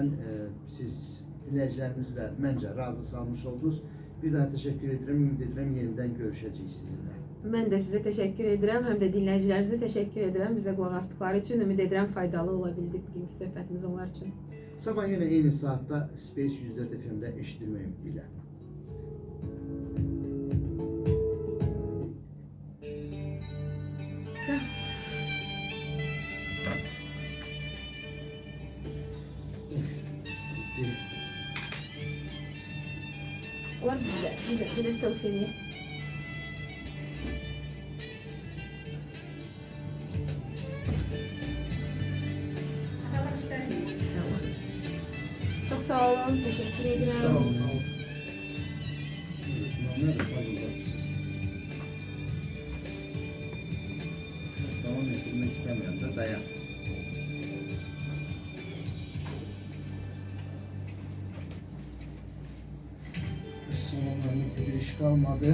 S1: siz dinləyicilərimizi də məncə razı salmış oldunuz. Bir daha təşəkkür edirəm. Ümid edirəm yenidən görüşəcəyik sizinlə.
S2: Mən də sizə təşəkkür edirəm, həm də dinləyicilərimizə təşəkkür edirəm bizə qulaq asdıqları üçün. Ümid edirəm faydalı ola bildik bugünkü söhbətimiz onlar üçün.
S1: Sabah yenə eyni saatda Space 104 FM-də eşidilmək ümidi ilə.
S2: Sağ ol.
S1: Bitti.
S2: Olar bizə bir də selfie.
S4: Atalar işlər.
S2: Tamam. Çox sağ olun. Təşəkkür edirəm.
S3: Sağ ol, sağ ol.
S1: Görüşmə fazla çıxır. Heç davam etdirmək istəmirəm də dayan. Salonların bir iş qalmadı.